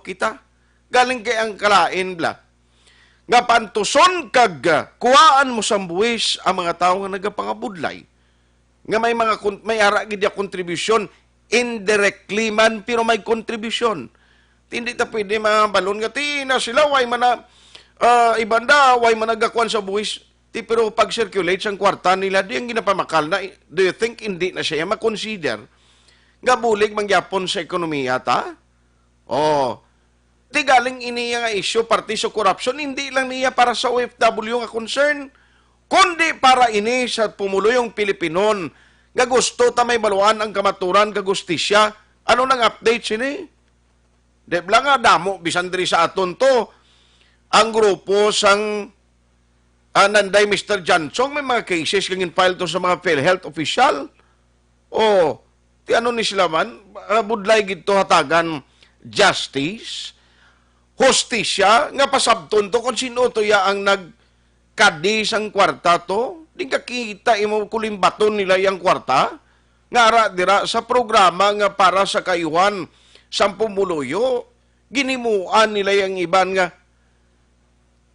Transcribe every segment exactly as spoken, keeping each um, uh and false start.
kita. Galing kay ang kalain bala nga pantuson kag, ah, kuhaan mo sang buhis ang mga tawo nga nagapangabudlay, nga may mga kon-, may ara gid ya kontribusyon, indirectly man, pero may kontribusyon. Hindi ta pwede mabalon nga, "Ti na sila, way man na, ah, ibanda, way man nagakuan sa buhis." Ti, pero pag-circulate sang kwarta nila, di ang ginapamakal na, do you think hindi na siya ma-consider nga bulig mangyapon sa ekonomiya ta? Oh, di galing ini nga isyu parte sa korupsyon, hindi lang niya para sa O F W nga concern, kundi para ini sa pumuluyong Pilipinon nga gusto ta may baluan ang kamaturan kag hustisya. Ano nang update sini? Di bala nga damo, bisan diri sa aton to, ang grupo sang, ah, nanday Mister Johnson, may mga cases nga gin-file to sa mga PhilHealth official. O, ti ano ni sila man, ah, budlay gid to hatagan justice, hustisya, nga pasabton to kung sino to ya ang nagkadi sang kwarta to. Di ka kita imo kulimbaton nila yang kwarta, nga ara dira sa programa nga para sa kaayuhan sang pumuluyo. Ginimuan nila yang iban nga,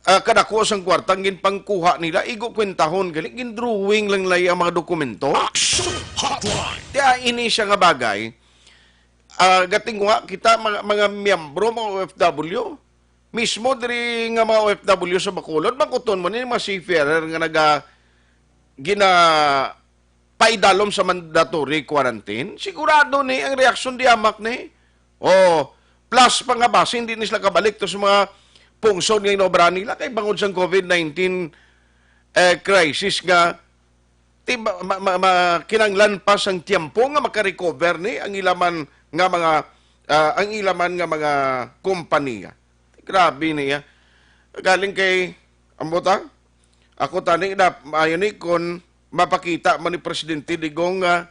ah, kadako sang kwarta ang ginpangkuha nila, igo kwentahon gali, gindrawing lang nila ang mga dokumento. Action Hotline. Kaya ini siya nga bagay, ah, gatingwa kita mga, mga miyembro, mga O F W, mismo diri nga mga O F W sa Bacolod, makuton mo ni mga seafarer nga naga-, gina-, paidalom sa mandatory quarantine, sigurado ni ang reaksyon di amak ni. Oh, plus pa nga basi hindi ni sila kabalik to sa mga pungsod nga inobra nila kay bangod sang COVID nineteen, eh, crisis nga ti ma, ma, ma, ma, kinanglan pa sang tiyempo nga makarecover ni ang ilaman nga mga, ah, ang ilaman nga mga kompanya. Grabe niya. Galing kay, ambot, ah? Ako tani na, maayo ni kung mapakita man ni Presidente Digong nga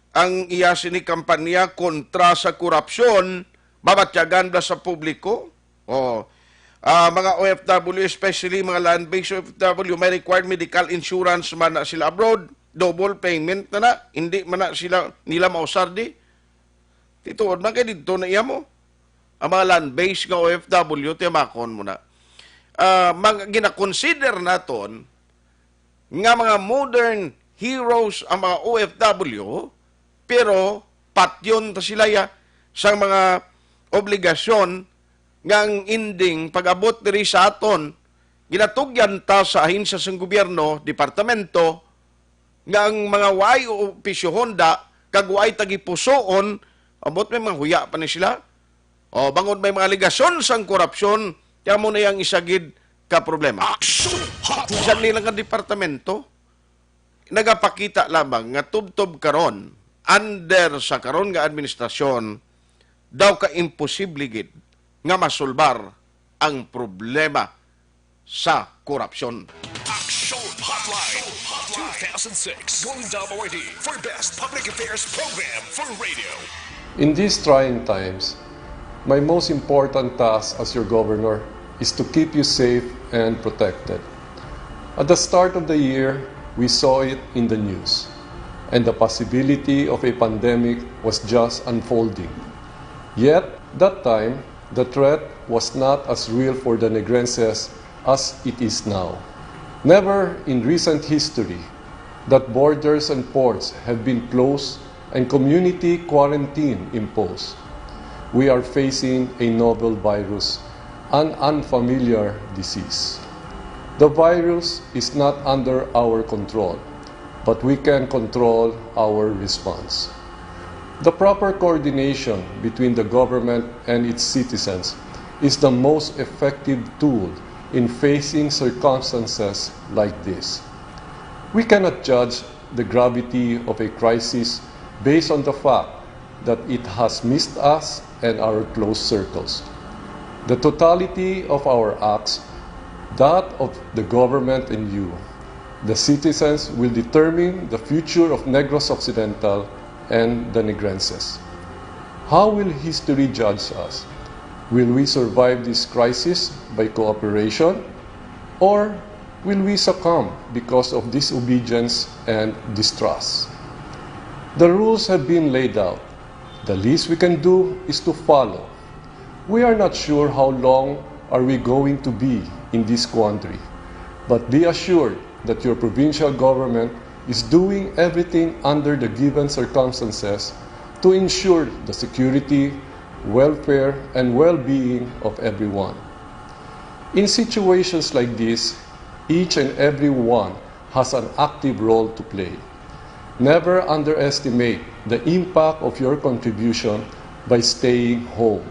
ang iya sini kampanya kontra sa korupsyon, mabatyagan ba sa publiko? Oh. Ah, mga O F W, especially mga land-based O F W, may required medical insurance man na sila abroad, double payment na na, hindi man na sila, nila mausar di. Tituod man kay didto na iya mo. Ang mga land-based nga O F W, tiyamakon mo na. Ah, mga ginakonsider naton nga mga modern heroes ang mga O F W, pero patyon ta sila ya sang mga obligasyon nga ang ending pag-abot diri sa aton, ginatugyan ta sa ahensya sang gobyerno, departamento, nga ang mga waay opisyohon da kag waay tagipusoon, ambot may mga huya pa ni sila. O, bangod may mga alegasyon sang korupsyon, kaya mo na yang isa gid ka problema. Action Hotline. Bisan nila nga departamento, nagapakita lamang nga tubtob karon, under sa karon nga administrasyon, daw ka imposible gid nga masulbar ang problema sa korupsyon. Action Hotline two thousand six Golden Dome Awardee for Best Public Affairs Program for Radio. In these trying times, my most important task as your governor is to keep you safe and protected. At the start of the year, we saw it in the news, and the possibility of a pandemic was just unfolding. Yet, that time, the threat was not as real for the Negrenses as it is now. Never in recent history that borders and ports have been closed and community quarantine imposed. We are facing a novel virus, an unfamiliar disease. The virus is not under our control, but we can control our response. The proper coordination between the government and its citizens is the most effective tool in facing circumstances like this. We cannot judge the gravity of a crisis based on the fact that it has missed us and our close circles. The totality of our acts, that of the government and you, the citizens, will determine the future of Negros Occidental and the Negrenses. How will history judge us? Will we survive this crisis by cooperation, or will we succumb because of disobedience and distrust? The rules have been laid out. The least we can do is to follow. We are not sure how long are we going to be in this quandary, but be assured that your provincial government is doing everything under the given circumstances to ensure the security, welfare, and well-being of everyone. In situations like this, each and every one has an active role to play. Never underestimate the impact of your contribution by staying home.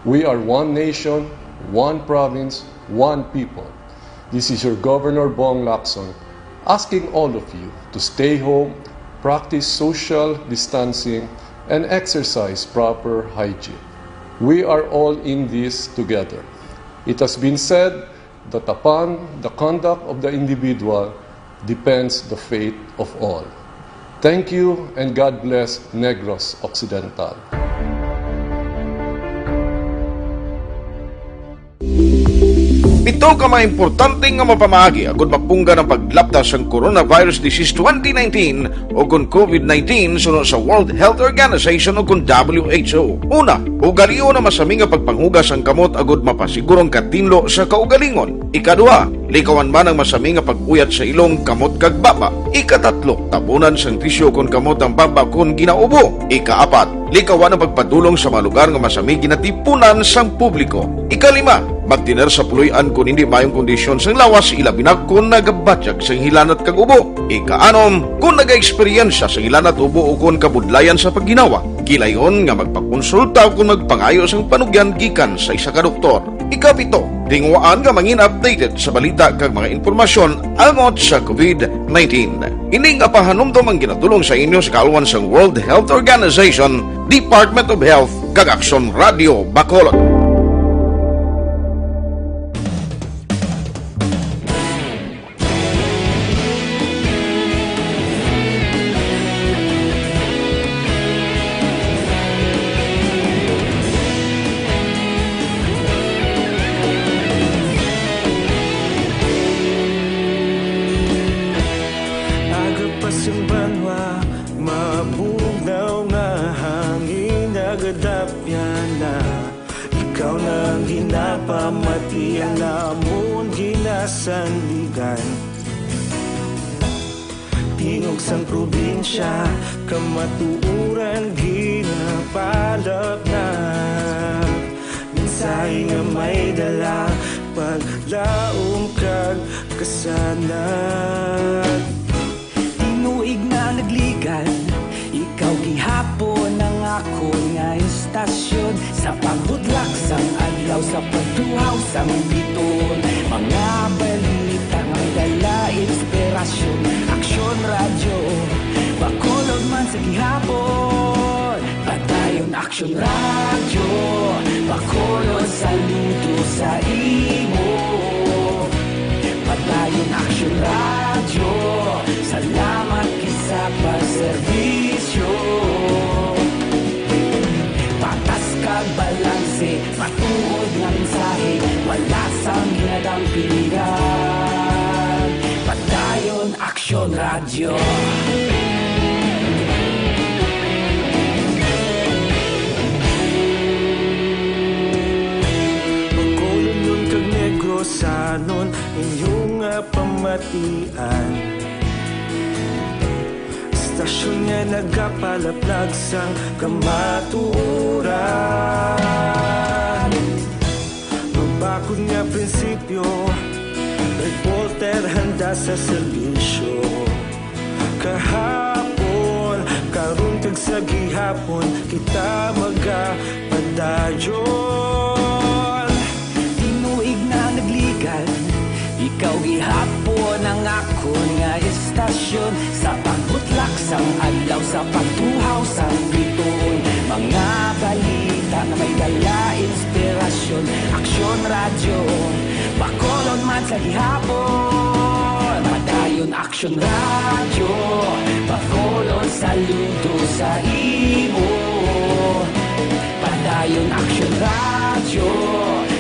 We are one nation, one province, one people. This is your Governor Bong Lacson asking all of you to stay home, practice social distancing, and exercise proper hygiene. We are all in this together. It has been said that upon the conduct of the individual depends the fate of all. Thank you and God bless Negros Occidental. Pito ka mga importante nga mapamaagi agud mapunggan ang paglapta sang coronavirus disease twenty nineteen o kon COVID nineteen suno sa World Health Organization o kon W H O. Una, ugalion ang masami nga pagpanghugas sang kamot agud mapasiguro ang katinlo sa kaugalingon. Ikaduha, likawan man ang masami nga pag-uyat sa ilong, kamot, kag baba. Ikatatlo, tabunan sang tisyu kon kamot ang baba kon ginaubo. Ikaapat, likawan ang pagpadulong sa mga lugar nga masami ginatipunan sang publiko. Ikalima, magtener sa puloy-an kon hindi maayong kondisyon sang lawas, ilabi na kon nagabatyag sang hilanat kag ubo. Ikaanom, kon nagaeksperyensya sang hilanat, ubo, o kon kabudlayan sa pagginawa, gilayon nga magpakonsulta o kon magpangayo sang panugyan gikan sa isa ka doktor. Ikapito, tinguhaan nga mangin updated sa balita kag mga impormasyon angot sa COVID nineteen. Ini nga pahanumdom ang ginatulong sa inyo sa kaalwan sang World Health Organization, Department of Health, kag Aksyon Radio Bacolod. Aga pa sing banwa, mabugnaw nga hangin nagadapyan na. Ikaw na ang ginapamati, ang amon ginasandigan. Tingog sang probinsya, kamatuoran ginapalapnap. Mensahe nga may dala, paglaom kag kasanag. Tinuig na nagligad, ikaw gihapon ang akon nga istasyon. Sa pagbutlak sang adlaw, sa pagtuhaw sang biton, mga balita nga may dala inspirasyon. Aksyon Radyo Bacolod man sa gihapon. Padayon Aksyon Radyo Bacolod, saludo sa imo. Padayon Aksyon Radyo, salamat gid sa pagserbisyo. Patas kag balanse, matuod nga mensahe, wala sang ginadampingan. Padayon Aksyon Radyo. Bacolodnon kag Negrosanon, inyo nga pamatian. Istasyon nga nagapalaplag sang kamatuoran. Mabakod nga prinsipyo, reporter handa sa serbisyo. Kahapon, karon, kag sa gihapon, kita magapadayon. Tinuig na nagligad, ikaw gihapon ang akon nga istasyon. Sa pagbutlak sang adlaw, sa pagtuhaw sang biton, mga balita nga may dala inspirasyon. Aksyon Radyo Bacolod man sa gihapon. Padayon Aksyon Radyo Bacolod, saludo sa imo. Padayon Aksyon Radyo,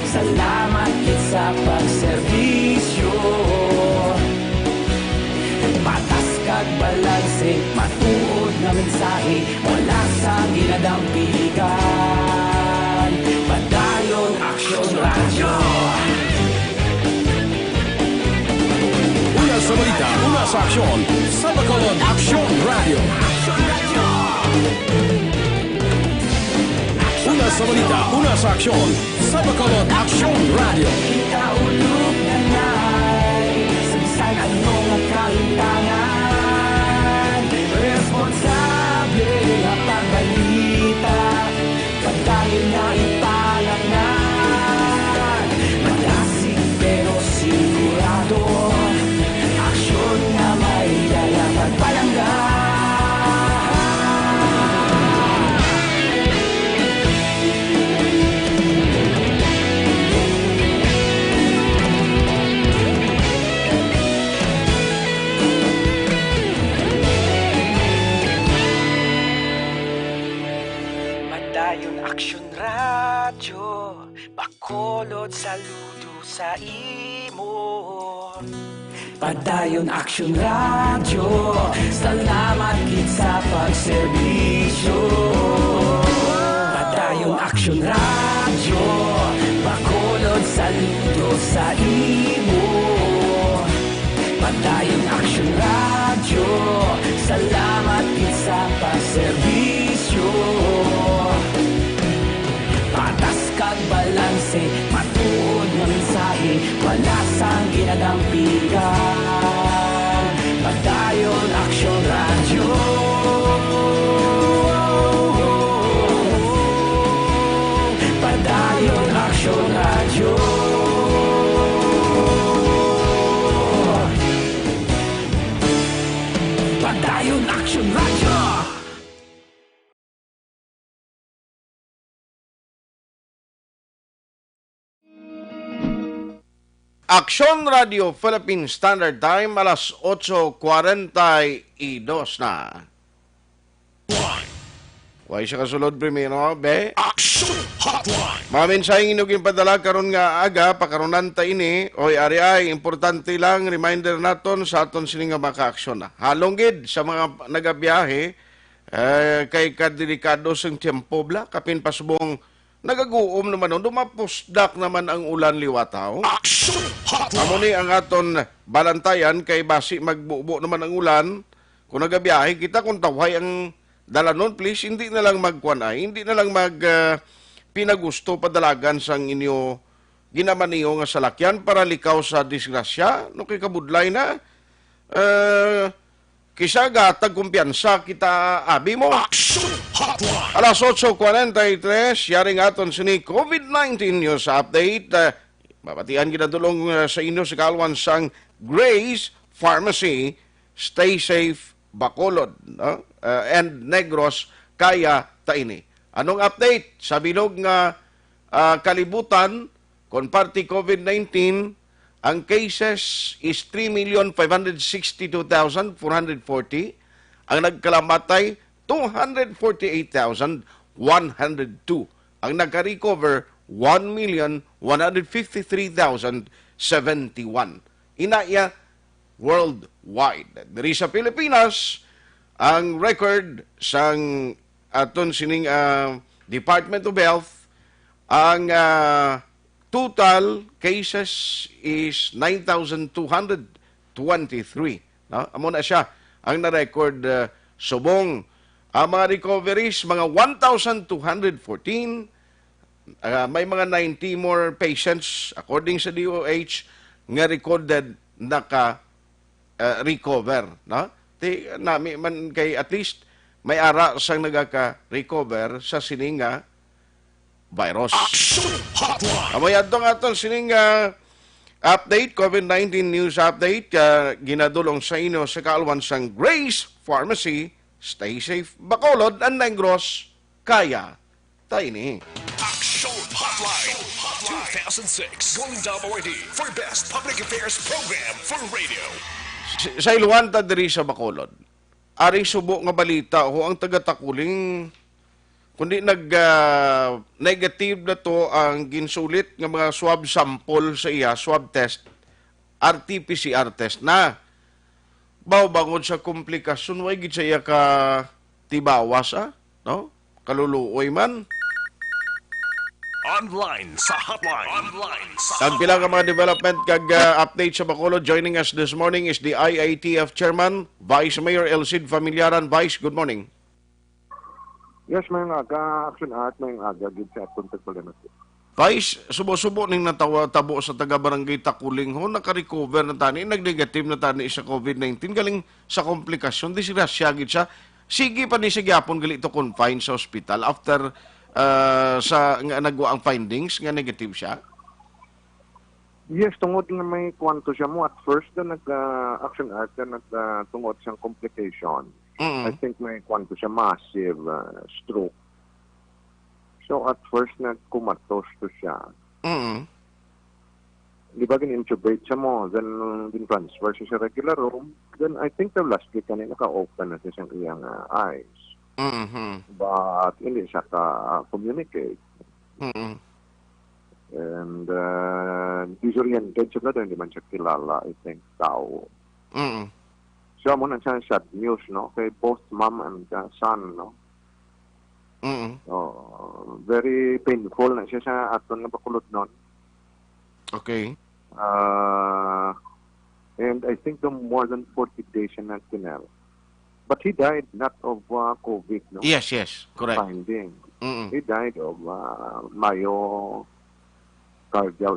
salamat gid sa pagserbisyo. Patas kag balanse, matuod nga mensahe, wala sang ginadampigan. Padayon Aksyon sa Bacolod, Aksyon Radio. Una sa balita, una sa aksyon sa Bacolod, Aksyon Radio. Ikaulog na ngay sa bisan ano nga kahintangan. Responsable nga pagbalita, padayon na ipalanan. Malasig pero sigurado, aksyon nga may dala pagpalangga. Padayon Aksyon Radyo, Bacolod, saludo sa imo. Padayon Aksyon Radyo, salamat gid sa pagserbisyo. Padayon Aksyon Radyo, Bacolod, saludo sa imo. Padayon Aksyon Radyo, salamat gid sa pagserbisyo. Patas kag balanse, matuod nga mensahe, wala sang ginadampigan. Padayon Aksyon Radyo. Padayon Aksyon Radyo. Padayon Aksyon Radyo. Aksyon Radio Philippine Standard Time, alas otso kwarenta y dos na. Way sa kasulod primero, be? Aksyon Hotline! Mga mensaheng inyo ginpadala karon nga aga, pakarunan ta ini. Oy, ari ay, importante lang, reminder naton sa aton sini nga mga kaaksyon. Halong gid sa mga nagabiyahe, eh, kay kadelikado sing tiyempo, bla, kapin pasubong nagaguom naman, no? Dumapusdak naman ang ulan liwat, haw. Aksyon Hotline! Amo ni ang aton balantayan kay basi magbubo naman ang ulan. Kung nagabiyahe kita, kung tawhay ang dalanon, please, hindi na lang magkuan ay, hindi na lang mag, ah, pinagusto padalagan sang inyo ginamaniho nga salakyan para likaw sa disgrasya, no, kay kabudlay na. Eh, kisa gatag kumpiyansa kita, abi mo. Action Hotline! Alas otso kwarenta y tres, yari nga aton sini COVID nineteen news update. Eh, mabatian ginadulong, eh, sa inyo sa kaalwan sang Grace Pharmacy. Stay safe, Bacolod, no? Eh, and Negros, kaya ta ini. Anong update sa bilog nga, ah, kalibutan? Kon parte COVID nineteen, ang cases is three million five hundred sixty-two thousand four hundred forty, ang nagkalamatay, two hundred forty-eight thousand one hundred two, ang nagka-recover, one million one hundred fifty-three thousand seventy-one. Ina iya, worldwide. Diri sa Pilipinas, ang record sang aton sining, ah, Department of Health, ang, ah, total cases is nine thousand two hundred twenty-three, no? Amo na siya ang na-record, ah, subong. Ang mga recoveries, mga one thousand two hundred fourteen. Ah, may mga ninety more patients, according sa D O H, nga recorded naka, ah, recover, no? Ti, nami man kay at least may ara sang nagaka-recover sa sini nga virus. Action Hotline! Amo yadto nga aton sining, ah, update, COVID nineteen news update, ah, ginadulong sa inyo sa kaalwan sang Grace Pharmacy. Stay safe, Bacolod and Negros. Kaya ta ini. Action Hotline two thousand six Golden Dove Awardee for Best Public Affairs Program for Radio. Sa, sa iluhan ta diri sa Bacolod. Ari subo nga balita, ho, ang taga Taculing, kundi nag, ah, negative na to ang ginsulit nga mga swab sample sa iya, swab test, R T P C R test na. Baw, bangod sa komplikasyon, way gid sa iya ka tibawas, ah, no? Kaluluoy man. Online sa hotline. Online sa Ang pila ka mga development kag, ah, update sa Bacolod. Joining us this morning is the I I T F chairman, Vice Mayor Elcid Familiaran. Vice, good morning. Yes, mayong aga, Action Art, mayong aga gid sa atong tagpalinati. Vice, subo-subo ning natawa-, tabo sa taga Barangay Takuling ho, naka-recover na tani, nag-negative na tani sa COVID nineteen, galing sa komplikasyon, disgrasya gid siya. Sige pa ni sa gyapon gali to confine sa ospital after, ah, sa nga nagwa ang findings nga negative siya? Yes, tungod nga may kwanto siya mo at first na nag, ah, Action Art na nag, ah, tungod siyang complication. Mm. I think may kwan to siya, massive, uh, stroke. So, at first, nagkumatos to siya. Mm. Di ba, gin-intubate siya mo, then gin-transfer siya sa regular room. Then, I think the last week, kani naka-open na siya siyang iyang, uh, eyes. Mm-hmm. But, hindi siya ka-communicate. Mm-mm. And, uh, disoriented siya na, hindi man siya kilala, I think, tao. Mm. So, amo na siya sad news, no? Kay both mom and, uh, son, no? Mm. Oh, very painful na siya sa aton nga Bacolodnon. Okay. Uh, and I think the more than forty days siya nagtinel. But he died not of, uh, COVID, no? Yes, yes. Correct. Finding. Mm-mm. He died of, uh, myocardial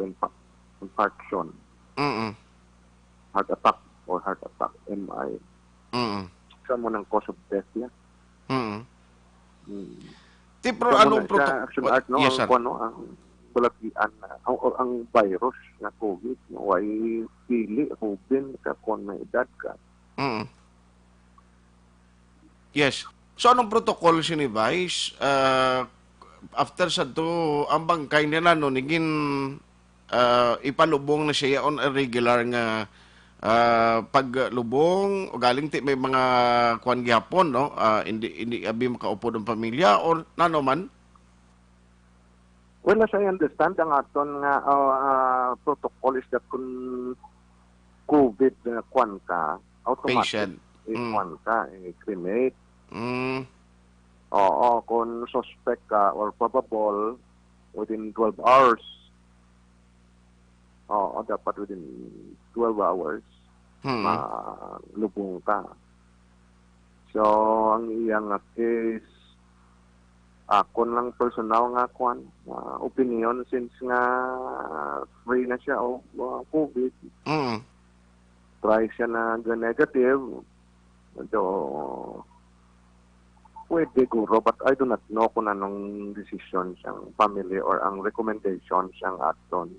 infarc-, infarction. Mm-mm. Heart attack or heart attack, M I. Mm. Sa mo nang cause of death niya. Mm. Mm. Ti, pero sa mo anong na, sa protocol? Action Art, no, yes, ang sir. Kuwan, no, ang balatian na, ang, ang virus na COVID, no, way pili, hubin ka, kung may edad ka. Mm. Yes. So, anong protocol sini, Vice? Ah, after sa to, ang bangkay niya na, no, nigin, ah, ipalubong na siya on a regular nga, ah, paglubong, o galing ti may mga kwan gihapon, no? Ah, hindi, hindi abi makaupod ang pamilya, or nano man? Well, as I understand, ang aton nga, ah, ah, protocol is that kung COVID na kwan ka, automatic, patient, eh, mm, kwan ka, eh, cremate. Mm. Oo, kung suspect ka or probable, within twelve hours. Oo, dapat within twelve hours, mm, malubong ka. So, ang iya nga case, akon lang personal nga kwan, ah, opinion, since nga free na siya og, ah, COVID. Mm. Try siya na negative. So, pwede guro, but I do not know kung anong decision sang family or ang recommendation sang aton,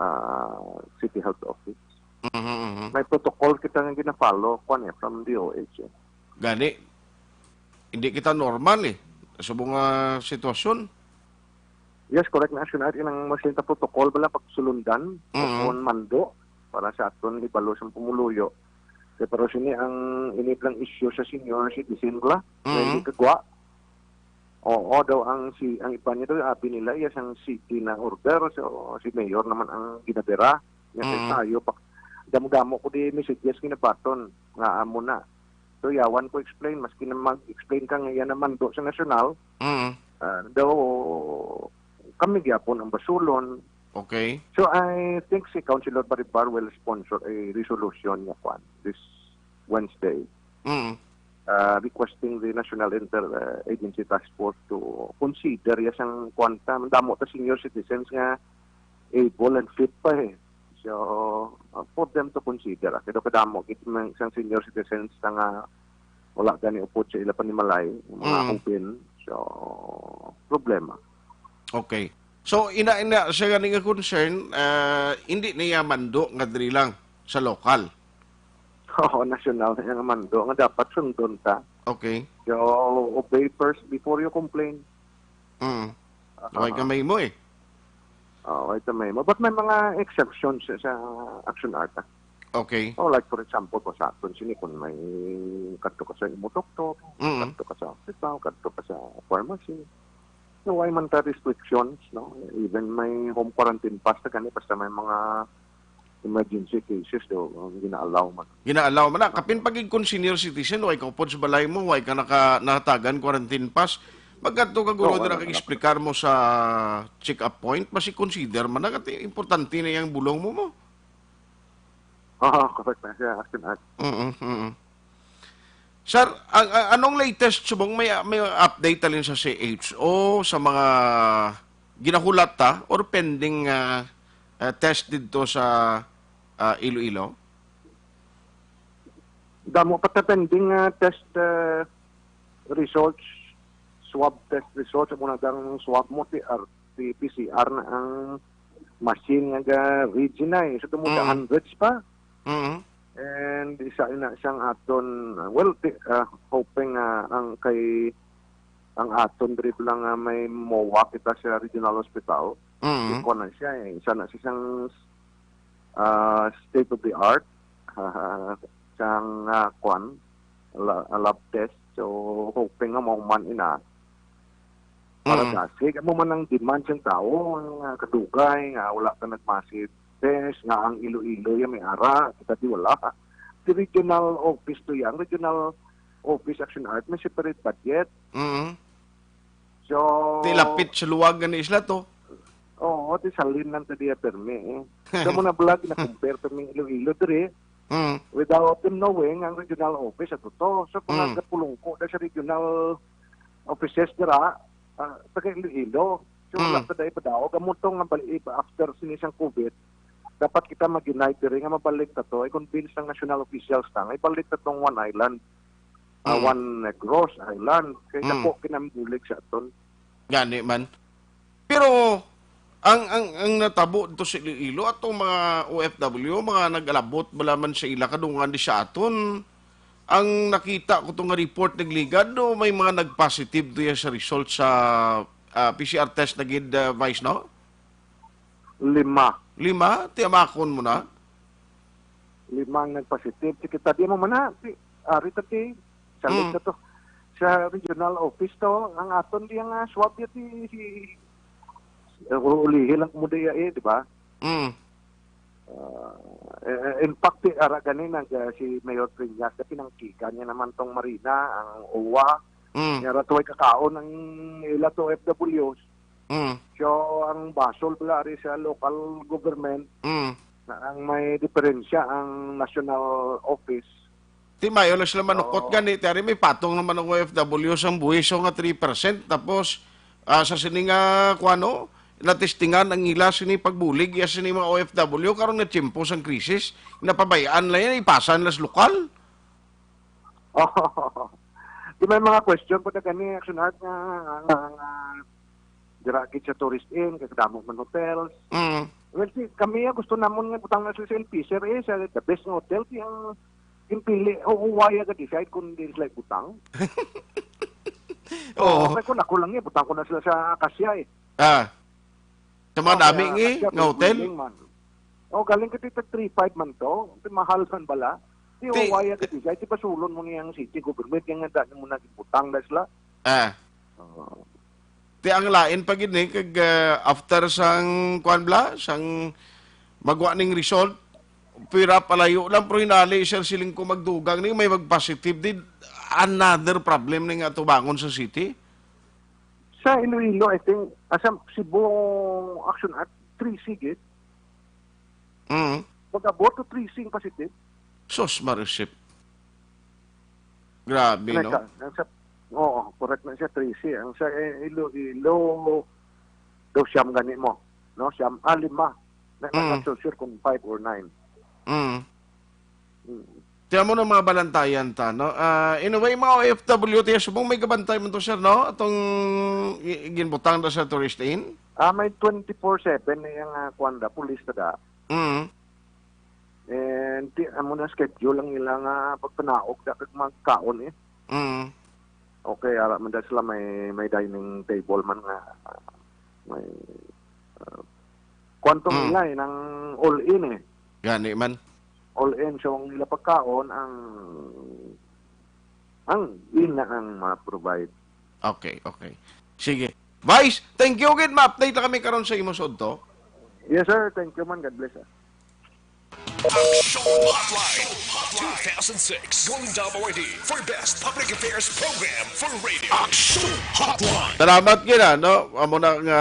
ah, City Health Office. Mhm, mhm. May protocol kita nga gina-follow, kwan eh, from D O H eh. Gani, hindi kita normal eh. Subong nga sitwasyon. Yes, correct na, Action Art. Inang mas ta protocol bala pagsulundan, mm, kung mando para sa aton ibalo sa pumuluyo. Kay pero sini ang init lang issue sa senior citizen bala, mm, na hindi kagwa. Oo, daw ang si, ang iba niya daw, abi nila, iya sang city na order, so si mayor naman ang ginabira. Nga sa, mm, tayo, pak-, damo-damo ko di messages ginabaton nga amo na. So, yawan ko explain, maski na mag-explain ka nga iya na mando sa nasyonal, mm, ah, daw kami gyapon ang basulon. Okay. So, I think si Councilor Baribar will sponsor a resolution nga kwan this Wednesday, mm, ah, requesting the National Inter-, ah, Agency Task Force to consider ya sang kwan ta. Damo ta senior citizens nga able and fit pa eh. So, uh, for them to consider, ah, kay daw kadamo gid man sang senior citizens na nga wala gani upod sa ila panimalay, mga, mm, hubin. So, problema. Okay. So, ina, ina, sa gani nga concern, ah, hindi niya mando nga diri lang sa lokal. Oo, nasyonal na nga mando nga dapat sundon ta. Okay. So, obey first before you complain. Mm. Aha. Way ka mahimo eh. Oo, way ka mahimo. But may mga exceptions sa, sa Action Art, ah. Okay. Oh, like for example, kung sa aton sini, kung may kadto ka sa imo doktor, mm, kadto ka sa hospital, kadto ka sa pharmacy. So, way man ta restrictions, no? Even may home quarantine pass ta gani, basta may mga emergency cases do, ang gina-allow man. Gina-allow man na. Kapin pag kung senior citizen, way ka upod sa balay mo, way ka naka-, nahatagan quarantine pass. Pagkadto ka, guro, Oo, dira ano, kag ano. Explicar mo sa check-up point, mas i-consider man na, kay importante na yang bulong mo, mo. Oo, correct na siya, Action Art. Mm, mm. Sir, ang, ang, anong latest, subong may, may update halin sa C H O sa mga ginahulat ta or pending, ah, ah, test didto sa, ah, Iloilo? Damo pa ta pending, ah, test, ah, results, swab test results, amo na dang swab mo, ti R T P C R na ang machine nga ga-read sina, eh. So, tungod sa Mm. hundreds pa. Mm. And isa ina siyang aton, well, ti-, ah, hoping nga ang kay, ang aton diri lang nga may MOA kita sa regional hospital. Mm. Ikuan na siya, eh. Isa na siya siyang, ah, state of the art, sang, ah, kuan, la-, lab test. So, hoping nga mahuman ina. Para Mm. dasig, amo man ang demand sang tawo, ang, ah, kadugay nga wala ka nag-massive test, nga ang Iloilo ya may ara, kita di wala. Di regional office to yang, regional office, Action Art, may separate budget. Mm. So, Ti lapit sa luwag gani sila to. Oo, ti salin lang ta diya permi, eh. So, mo na vlog, na-compare permi Iloilo diri, Mm. without them knowing, ang regional office ato to. So, kung Mm. nagapulungko na sa regional offices dira, ah, taga Iloilo. So, wala Mm. ta dai padaog. Amo to nga bali-, after sini sang COVID, dapat kita mag-unite diri nga mabalik ta to. I-convince ang national officials na nga ibalik ta tong One Island, ah, Mm. One Negros Island. Kay Mm. dako kinambulig sa aton. Gani man. Pero ang, ang, ang natabo dito sa Iloilo, atong mga O F W, mga nag-alabot bala man sa ila kadungan di sa aton, ang nakita ko to nga report nagligad, no, may mga nag-positive to ya sa result sa, ah, P C R test na gid, ah, Vice, no? Lima. Lima? Tiyamakon mo na? Lima ang nag-positive. Sige, tadi mo man na. Si, ari ta ti. Salit Mm. na to. Sa regional office to, ang aton di ang, ah, swab ya ti, si, si, eh, ulihi lang mo diya eh, di ba? Mm. Ah, eh, eh, in fact, ti, ara gani nag, ah, si Mayor Triñas, na pinangkikan niya naman tong Marina, ang O W A. Mm. Nga ra tuway kakaon ang ila to O F Ws. Mm. So, ang basol bala ari sa local government, Mm. na ang may diferensya ang national office. Ti mayo lang sila manukot Oo. gani, ti ari may patong naman ang O F W sang buhis nga three percent, tapos, ah, sa sini nga, kuwano, natistingan ang ila sini pagbulig, ya sini mga O F W, karon nga tiyempo sang krisis, napabayaan lang yan, ipasa nila sa lokal. Oh. Di may mga question po na gani, Action Art, nga, nga, nga, dira gid sa Tourist Inn, kay kadamo man hotels. Mm. Well, si, kami, ah, gusto namon nga butang na sila sa Infiser, eh, sa the best nga hotel, kay ang ginpili, o, o, why aga decide kung di sila butang? Oo. Kay kung ako lang, eh, butang ko na sila sa Acacia, eh. Ah. Sa mga Oh, nami kaya nga, eh, Acacia, nga hotel? Willing man. Oh, galing ka dito, three five man to. Di mahal man bala. Di, Ti- o, why aga decide? Di basulon mo niyang city government, kaya nga daan mo na butang na sila. Ah. Oo. Ti ang lain pa gid ni kag, ah, after sang kuan bala, sang magwa ning result, pira palayo lang, pero hinali, sir, siling ko magdugang ni may mag-positive din, another problem ni nga tubangon sa city. Sa Iloilo, I think, ah, sa Cebu, Action Art, three C gid. Mm. Pag-abot to three C ang positive. Sus, Marisip. Grabe, Ano no? Siya? Ang sa, oo, correct na siya, three C. Ang sa, eh, Iloilo, daw siyam gani mo. No? Siyam, ah, lima. Na, Mm. Not so sure kung five or nine. Mm. Mm. Tiyan mo ng mga balantayan ta, no? Ah, in a way, mga O F W, tiyan subong may gabantay man to, sir, no? Atong i-, ginbutang na sa Tourist Inn? Ah, may twenty-four seven na yung, ah, kuwan da, police na da. Mm. And ti-, amo na schedule ang ilang, ah, pagpanaog da kag magkaon, eh. Mm. Okay, ara man da sila may, may dining table man nga, ah, may, ah, kwanto Mm. nila, eh, nang all-in, eh. Gani man. All-in, so ang ila pagkaon, ang, ang ina ang ma-provide. Okay, okay. Sige. Vice, thank you gid. Ma-update lang kami karon sa imo sudto. Yes, sir. Thank you man. God bless, sir. Aksyon Hotline two thousand six, Golden Dome Awardee for Best Public Affairs Program for Radio. Aksyon Hotline. Salamat gina, no? Amo na nga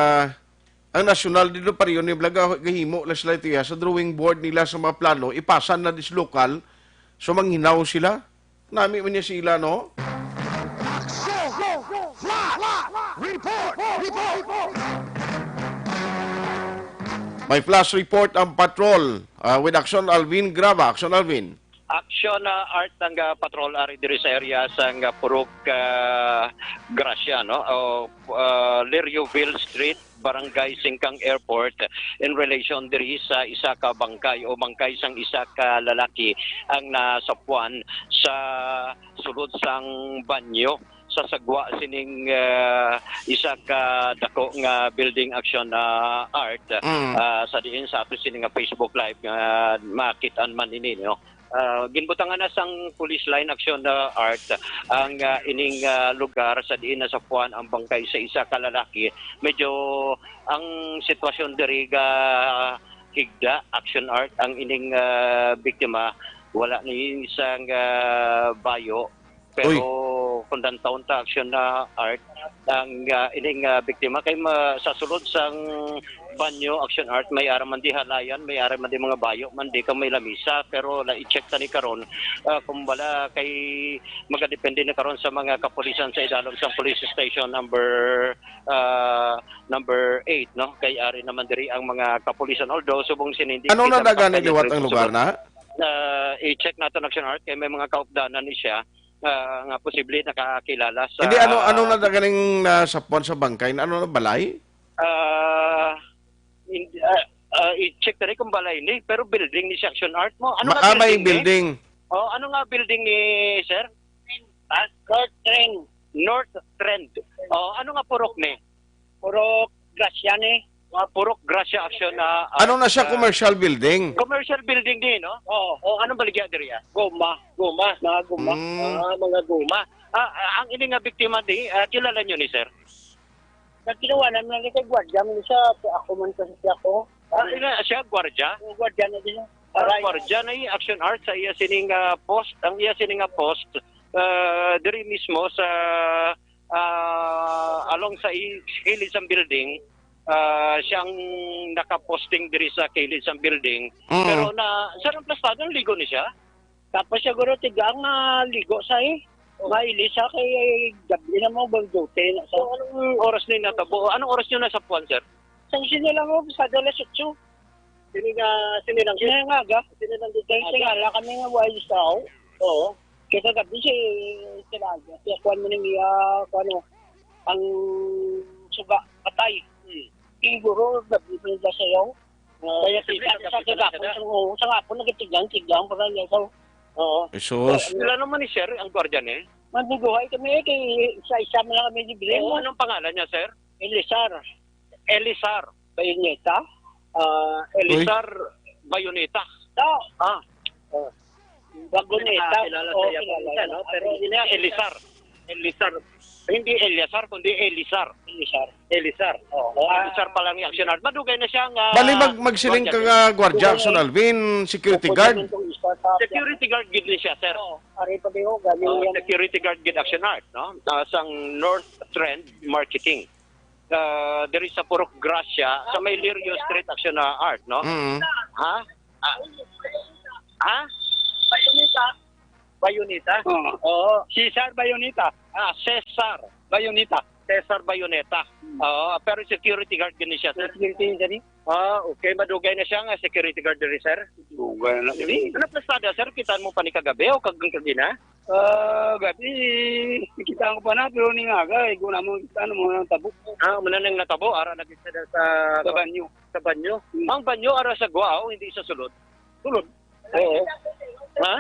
ang nasyonal dito pa rin, yung blaga, gahimo na sila ito ya, sa drawing board nila sa mga plano, ipasa na dis lokal, so manghinaw sila. Nami man niya sila, no? Aksyon! Flash! Report! Report! May flash report ang patrol, ah, with Aksyon Alvin Graba. Aksyon Alvin. Aksyon, ah, Art, ang, ah, patrol ari diri sa area sang, ah, Purok, ah, Gracia, no? O, ah, Lirioville Street, Barangay Singkang Airport, in relation diri sa isa ka bangkay o bangkay sang isa ka lalaki ang nasapuan sa sulod sang banyo sa sagwa sining, ah, isa ka dako nga building, Aksyon, ah, Art, Mm. ah, sa diin sa ato sini nga Facebook Live nga makit-an man ini, no? Ah, ginbutangan na sang police line, Aksyon, ah, Art, ang, ah, ining, ah, lugar sa diin nasapuan ang bangkay sa isa ka lalaki. Medyo ang sitwasyon diri ga higda, Aksyon, Art, ang ining, ah, biktima wala ni sang, ah, bayo. Pero kung dantawon ta, Aksyon, ah, Art, ang, ah, ining, ah, biktima kay ma-, sa sulod sang banyo, Aksyon, Art, may ara man di halayan, may ara man di mga bayo man di kang may lamisa, pero la i-check ta ni karon, ah, kung bala kay magadepende na karon sa mga kapulisan sa idalom sang police station number, ah, number eight, no? Kay ari naman diri ang mga kapulisan, although subong sini hindi Ano kita na dagan ni makakaya liwat diri ang sa lugar sulod. Na? Ah, i-check nato, Aksyon, Art, kay may mga kaupdanan ni siya, ah, nga posible nakakilala sa Hindi, ano, ano na da ganing nasapuan sa bangkay? Ano na, balay? Ah, hindi, ah, ah, i-check na rin kung balay ni, pero building ni, Aksyon, Art, mo. Ano Ma-, nga ah, may building ni? Building. Oh, ano nga building ni, sir? Ah, North Trend. North Trend. Oh, ano nga purok ni? Purok Gracia ni. Ah, Purok Gracia, Aksyon, ah, Ano na siya, ah, commercial building? Commercial building din, no? Oo. Oh, anong baligya diri, ah? Goma, goma, mga goma. Mm. Ah, mga goma. Ah, ah, ang ini nga biktima di, ah, kilala nyo ni sir? Nagkinuha namin lang kay gwardiya, man siya, ako man kasi siya ko. Ah, ina siya, gwardiya? Ang gwardiya na din. Ah, Aray. Gwardiya na i-, Aksyon, Art, sa iya sining, ah, post, ang iya sining nga post, ah, diri mismo sa, ah, along sa i-, kilid sang building, ah, siya ang nakaposting diri sa kilid sang building. Mm. Pero na, sir, ang plastado, ligo ni siya? Tapos siguro tigang na ligo sa eh. Oh. Maili siya kay gabi na mo, bang duty na sa So, anong oras ni natabo? Anong oras nyo nasapuan, sir? Sa sini lang mo, sa alas otso. Sini nga, sini lang Sini nga aga. Sini lang dito. Kaya tingala kami nga wala sa tao. Oo. Kaya kagabi si Tinaga, si Juan Manangia, kung ano, ang suga, patay. Hmm. Siguro, gabi pa yung sayaw. Oo. Kaya Sabi kita sa sa gabi pala kagapon, sila. Sa, oo, sa hapon, nagtigang-tigang pa kanya. So, Oo. Jesus. Sila naman ni sir, ang gwardiya ni? Manduduhay kami, eh, kay isa-isa man lang kami bibili Oo, mo. Anong pangalan niya, sir? Elisar. Elisar. Bayoneta. Ah, Uy. Elisar Bayoneta. No. Ah. Oh. Bagoneta. Nakakilala Oh, sa iya kilala po, no? niya. Pero hindi niya Elisar. Elisar. Hindi Eliasar, kundi Elisar. Elisar. Elisar. Oh, Oh, ah. Elisar pala ang aksyonar. Madugay na siya nga Bali, mag-, magsiling ka gwardiya nga gwardiya, Dugay na Action eh. Alvin, security Bukod guard. naman tong isa sa Security guard gid ni siya, sir. Oo, ari pa di ho, galing Oh, yan. Security guard gid, Action Art, no? Ah, sang North Trend Marketing. Ah, diri sa Purok Gracia, sa may Lirio Street, Action na Art, no? Mm. Ha? Ah. Ha? Bayoneta. Bayoneta? Oo. Oo. Cesar Bayoneta. Ah, Cesar. Bayoneta. Cesar Bayoneta. Hmm. Oo, pero security guard gani siya, sir? Security gani? Ah, okay. Madugay na siya nga security guard diri, sir? Dugay na. Dili. Ano plastada, sir? Kitaan mo pa ni kagabi o kag-, kagina? Ah, gabi, nakita ko pa na, pero ning aga, eh, kung naman, ano mo, ang tabo. Ah, muna nang natabo, ara lagi sa, sa Sa banyo. Sa banyo. Hmm. Ang banyo, ara sa gwa, oh, hindi sa sulod. Sulod. Oo. Ha?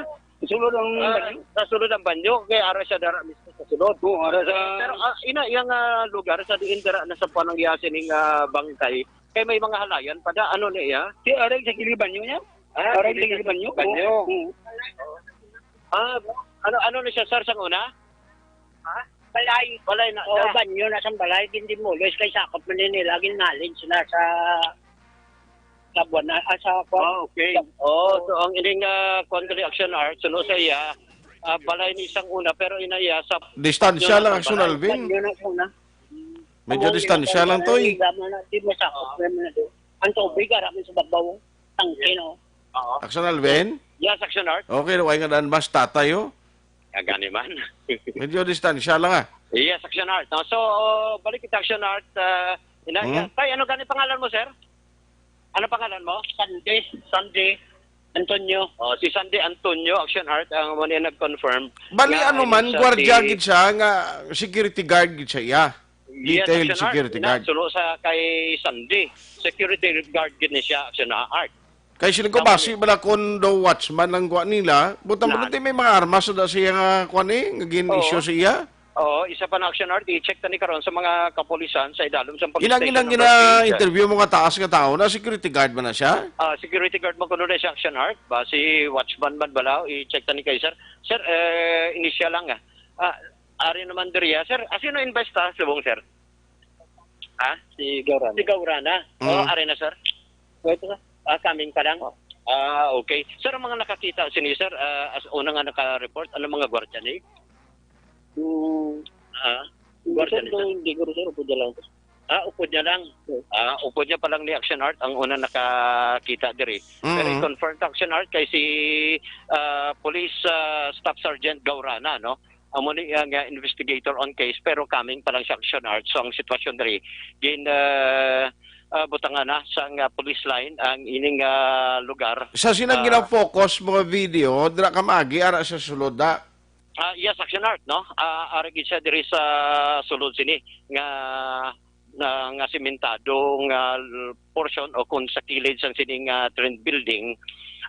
Sulod ang Ah, banyo. Sa sulod ang banyo, kaya ara siya dara mismo sa sulod. Oo, ara sa Pero, ah, ina, iyang, ah, lugar, sa diin dara na sa panangyasi ning, ah, bangkay, kay may mga halayan pa da, ano na iya? Si Arag sa kilid banyo niya? Ah, Arag sa kilid kilid banyo? Banyo. Oo. Oo. Ah, ano, ano na siya, sir, sang una? Ha? Balay. Balay na Oo, siya. Banyo na sang balay, gindimulis kay sakop man ni nila, ginmalin sila sa Sa buwan na, ah, sa kuwan. Ah, okay. Oh, so ang ining, ah, kuwan diri, Action Art, suno sa iya, ah, balay ni sang una, pero ina iya sa Distansya lang, Action Alvin. Yun ang una. Medyo Ang distansya lang to, eh. Ang gama na, di mo sakop, may mga do. Ang tubig, ara man sa babaw, tangke, no? Oo. Action Alvin? Yes, Action Art. Okay, why nga dan mas tatay, oh? Ah, gani man. Medyo distansya lang, ah. Yes, Action Art. No? So, balik kita, Action Art. Ah, ina, Hmm? tay, ano gani pangalan mo, sir? Ano pangalan mo? Sandy. Sandy Antonio. Oh, si Sandy Antonio, Action Art, ang mo niya nag-confirm Bali, nga ano man, siya gwardiya si gid siya, nga security guard gid siya, iya. Yes, Detailed Action Art. Security Ina, guard. Suno sa kay Sandy. Security guard gid ni siya, Action Art. Kay siling ko, Tama basi niya. Bala kung daw watchman ang gwa nila, buta mo Nan. May mga armas na siya nga, kwan eh, nga gin-issue Oo. siya. Oo, isa pa na, Action Art, i-check ta ni karon sa mga kapulisan sa idalom sa police Inang, station inang number three, sir. Gina-interview mo nga taas nga tao na security guard man na siya? Ah, security guard man kuno na siya, Action Art. Ba, si watchman man bala, i-check ta ni kay sir. Sir, eh, initial lang, ah. Ah, ari naman diri, ah. Sir, ah, sino invest ta, subong, sir? Ha? Si Gaurana. Si Gaurana. Mm. Oh, ari na, sir. Wait, sir. Ah, coming pa lang. Oh. Ah, okay. Sir, ang mga nakakita sini, sir, ah, as una nga naka-report, ano mga gwardiya ni? Hmm. Ah, Hindi, gwardiya sir, ni, sir. Hindi, siguro, sir, upod niya lang, sir. Ah, upod niya lang. Yes. Ah, upod niya pa lang ni Action Art ang una nakakita diri. Pero Mm. i-confirm ta, Action Art, kay si, ah, Police, ah, Staff Sergeant Gaurana, no? Amo ni, ah, nga investigator on case, pero coming pa lang sa Action Art. So, ang sitwasyon diri, gin, ah, ah, butangan na sang, ah, police line ang ining, ah, lugar. Sa sinang Ah. gina-focus mga video, dira ka maagi, ara sa sulod, da? Ah, yes, Action Art, no? Ah, ari gid siya diri sa sulod sini nga, na, nga simentado nga l-, portion o kung sa kilid sang sini nga trend building,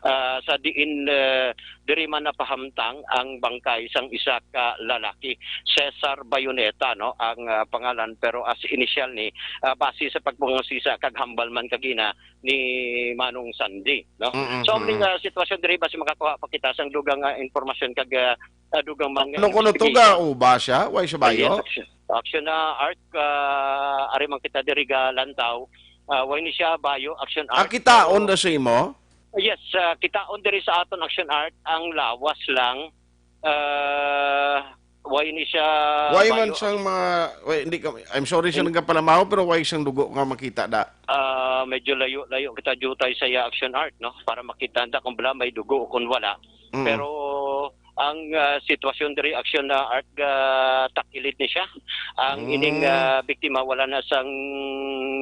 ah, sa diin, eh, diri man napahamtang ang bangkay sang isa ka lalaki, Cesar Bayoneta, no, ang, ah, pangalan, pero as initial ni, ah, base sa pagpangusisa kag hambal man kagina ni Manong Sandy, no? Mm-mm, So, ang, mm-mm. ah, sitwasyon diri, basi makakuha pa kita sang dugang, ah, impormasyon kag, ah, ah, dugang mga Ano kuno to, investigation. Gauba siya? Why siya bayo? Ah, yes, Action, Action, ah, Art, ah, ari man kita diri ga lantaw. Ah, why ni siya bayo, Action Art? Ah, kitaon Pero na sa imo? Yes, ah, kitaon diri sa aton, Action Art, ang lawas lang, ah, why ni siya Why man bayo, sang mga, why, hindi ka, I'm sorry sa And nagapalamaw, pero why sang dugo nga makita da? Ah, medyo layo-layo kita jutay sa iya, Action Art, no? Para makita nda kung bala may dugo o kung wala. Mm. Pero ang, ah, sitwasyon diri, Action, ah, Art, ah, takilid ni siya. Ang Mm. ining, ah, biktima wala na sang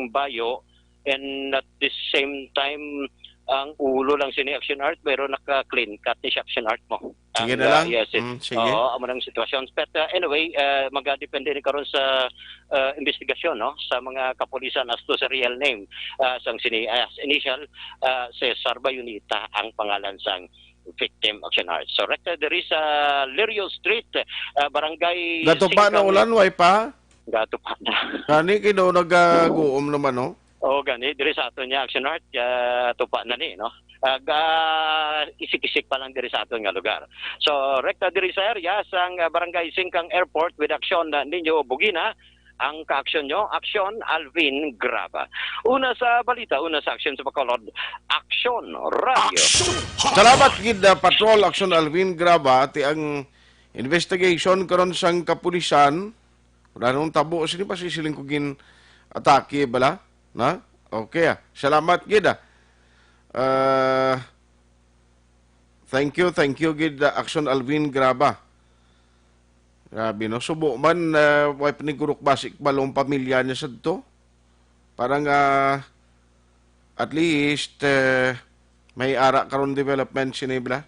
bayo, and at the same time, ang ulo lang sini, Action Art, pero naka-clean cut ni siya, Action Art, mo. Sige Ang, na ah, lang. Yes, it, Mm, sige. Oo, amo nang sitwasyon. But, ah, anyway, ah, magadepende ni karon sa, ah, investigasyon, no, sa mga kapulisan as to sa real name, ah, sang sini, ah, initial, ah, Cesar Bayoneta ang pangalan sang victim, Action Art. So, rekta diri sa Lirio Street, ah, barangay Gatupa na Singkang. Ulan, way pa? Gatupa na. Gani, kay daw nagaguom naman, no? Oo, gani. Diri sa aton niya, Action Art, ah, tupa na ni, no? Ah, ga-, isik-isik pa lang diri sa aton nga lugar. So, rekta diri sa area sang, ah, Barangay Singkang Airport with Action, ah, Niño Bugina, ang ka-aksyon nyo, Action Alvin Graba. Una sa balita, una sa aksyon sa Bacolod, Action Radio. Action Hotline. Salamat gid, ah, Patrol Action Alvin Graba, ti ang investigation karon sang kapulisan. Wala nang tabo sini, basi siling ko gin-atake bala, na? Okay, ah. Salamat gid, ah. Ah, thank you, thank you gid, ah, Action Alvin Graba. Grabe, no? Subo man, ah, way panigurok basi balong pamilya niya sadto. Para nga, at least, eh, may ara karon development sini bala.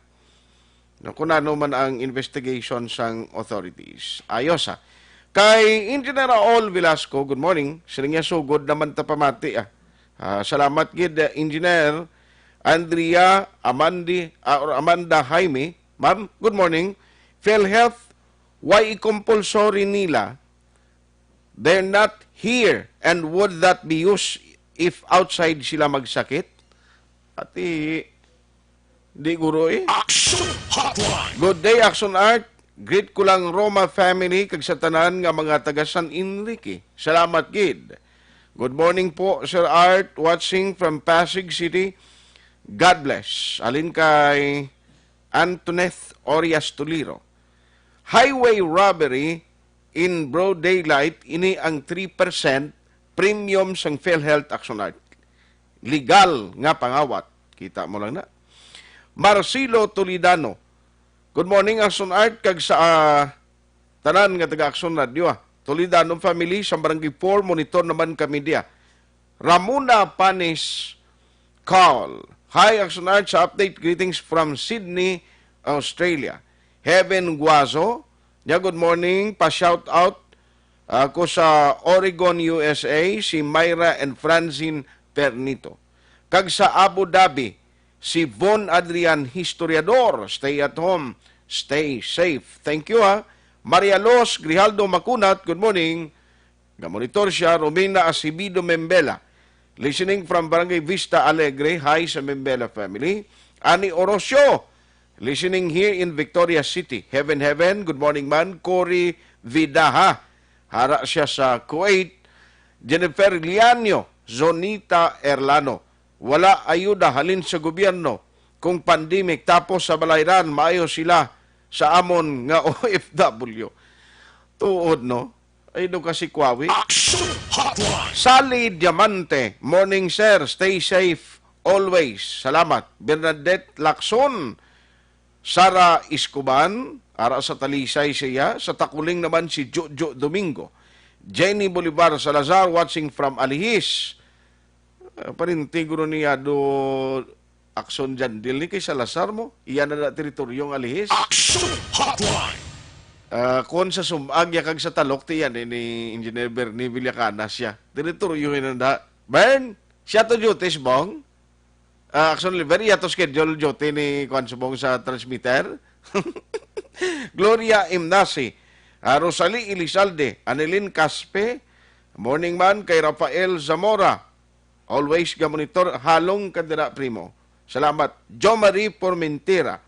No, kung ano man ang investigation sang authorities. Ayos, ha. Kay Engineer Raul Velasco, good morning. Siling niya, sugod naman ta pamati, ah. Ah, salamat gid, eh, Engineer Andrea Amandi, ah, or Amanda Jaime. Ma'am, good morning. PhilHealth, why i-compulsory nila? They're not here. And would that be used if outside sila magsakit? Ati, di guro eh. Action Hotline. Good day, Action Art. Greet ko lang Roma family kag sa tanan nga mga taga San Enrique. Salamat gid. Good morning po, Sir Art. Watching from Pasig City. God bless. Alin kay Antoinette Orias Tuliro. Highway robbery in broad daylight, ini ang three percent premium sang PhilHealth, Action Art. Legal nga pangawat. Kita mo lang na. Marcelo Toledano. Good morning, Action Art, kag sa, ah, tanan nga taga Action Radio, ah. Toledano family sa Barangay four, monitor naman kami diya. Ramona Panis Call. Hi, Action Art, sa update, greetings from Sydney, Australia. Heaven Guazo, niya, good morning, pa-shout out ako sa Oregon, U S A, si Myra and Francine Pernito. Kag sa Abu Dhabi, si Von Adrian Historiador. Stay at home, stay safe. Thank you, ha. Maria Los Grijaldo Macunat, good morning. Gamonitor siya, Romina Acevedo Membela. Listening from Barangay Vista Alegre. Hi sa Membela family. Ani Orosio, listening here in Victoria City. Heaven, heaven, good morning man. Cory Vidaha, hara siya sa Kuwait. Jennifer Lianio, Zonita Erlano. Wala ayuda halin sa gobyerno. Kung pandemic, tapos sa balayran, maayo sila sa amon nga O F W. Tuod, no? Ay, do kasi kwawi. Action Hotline. Sally Diamante, morning, sir. Stay safe always. Salamat. Bernadette Lacson, Sara Iscoban, ara sa Talisay siya. Sa Takuling naman si Jojo Domingo. Jenny Bolivar Salazar, watching from Alihis. Ah, parinti guro niya do Action Jandil ni kay Salazar mo. Iya na na teritoryo nga Alihis. Action Hotline. Ah, kon sa Sumag ya kag sa Talok ti yan, eh, ni Engineer Bernie Villacana siya. Teritoryo yun na. Bern, siya to duties, Bong? Ah, Action Liver, iya to schedule duty ni Kwan Subong sa transmitter? Gloria Imnasi, ah, Rosalie Elizalde, Anilin Caspe, morning man kay Rafael Zamora. Always ga-monitor, halong ka dira, primo. Salamat. Jo Marie Formentera,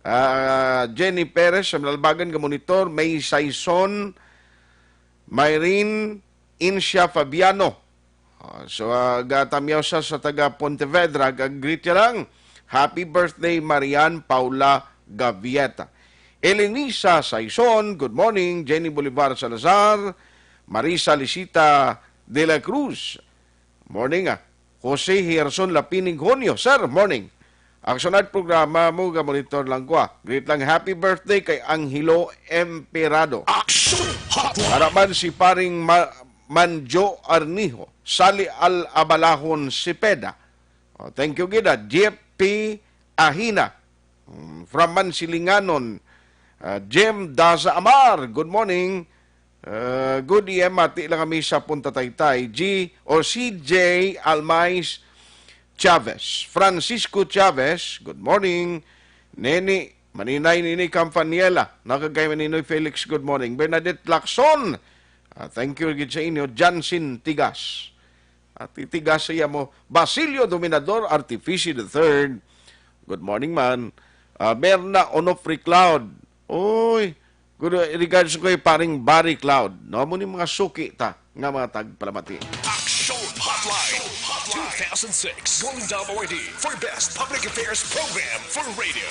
ah, Jenny Perez, sa Malalbagan ga-monitor, May Saison, Myrin Incia Fabiano. Ah, so, ah, gatamyaw sa, sa taga Pontevedra, ga-greet niya lang. Happy birthday, Marian Paula Gavieta. Elenisa Saison, good morning. Jenny Bolivar Salazar, Marisa Lisita de la Cruz, morning, ah. Jose Gerson Lapinig Honio, sir, morning. Action Art programa mo, ga-monitor lang ko, ah. Greet lang, happy birthday kay Angelo Emperado. Action Hotline. Para man si paring Ma-, Manjo Arnijo, Sally Al Abalahon Cepeda. Oh, thank you gid, ah. Jeff P Ahina. Mm, from Mansilinganon, ah, Jem Daza Amar, good morning. Ah, good E M, mati lang kami sa Punta Taytay. G or C J Almais Chavez. Francisco Chavez, good morning. Neni, Maninay Nini Campaniela, nakagay Maninoy Felix, good morning. Bernadette Lacson, ah, thank you gid sa inyo. Jansin Tigas. At titigas siya mo, Basilio Dominador Artifici the third. Good morning, man. Ah, Berna Onofre Cloud. Oy, good regards ko kay paring Barry Cloud. No, mo ni mga suki ta nga mga tagpalamati. Action Hotline two thousand six Golden Dove Awardee for Best Public Affairs Program for Radio.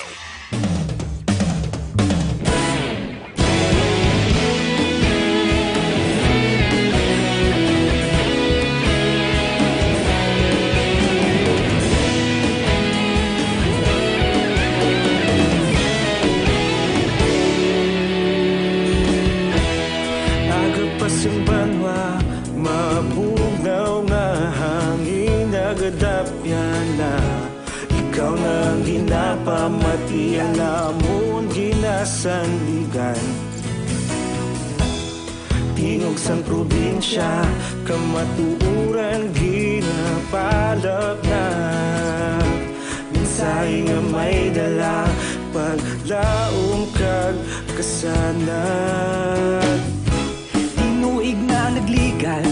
Aga pa sing banwa, mabugnaw nga hangin, nagadapyan na. Ikaw na ang ginapamati, ang amon ginasandigan. Tingog sang probinsya, kamatuoran ginapalapnap. Mensahe nga may dala, paglaom kag kasanag. Tinuig na nagligan,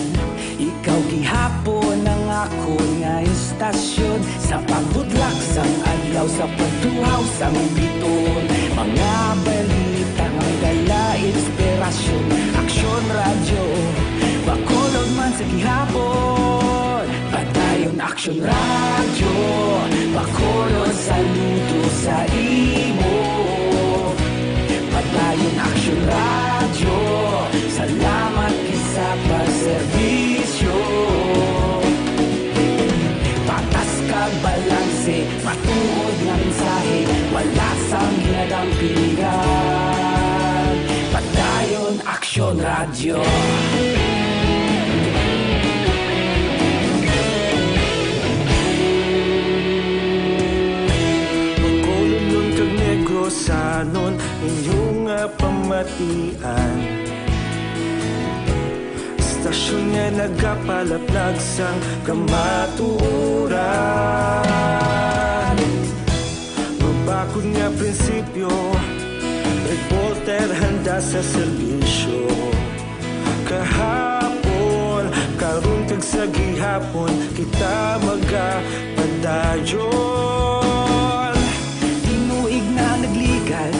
ikaw gihapon ang akon nga istasyon. Sa pagbudlak sang adlaw, sa pagtuhaw sang biton, mga balita nga dala inspirasyon. Aksyon Radyo, Bacolod man sa gihapon. Aksyon Radyo, Bacolod, saludo sa imo. Padayon Aksyon Radyo, salamat gid sa pagserbisyo. Patas kag balanse, matuod nga mensahe, wala sang ginadampigan. Padayon Aksyon Radyo. Bacolodnon kag Negrosanon, inyo nga pamatian. Estasyon nga nagapalaplag sang kamatuoran. Mabakod nga prinsipyo, reporter handa sa serbisyo. Kahapon, karon kag sa gihapon, kita magapadayon. Tinuig na nagligan,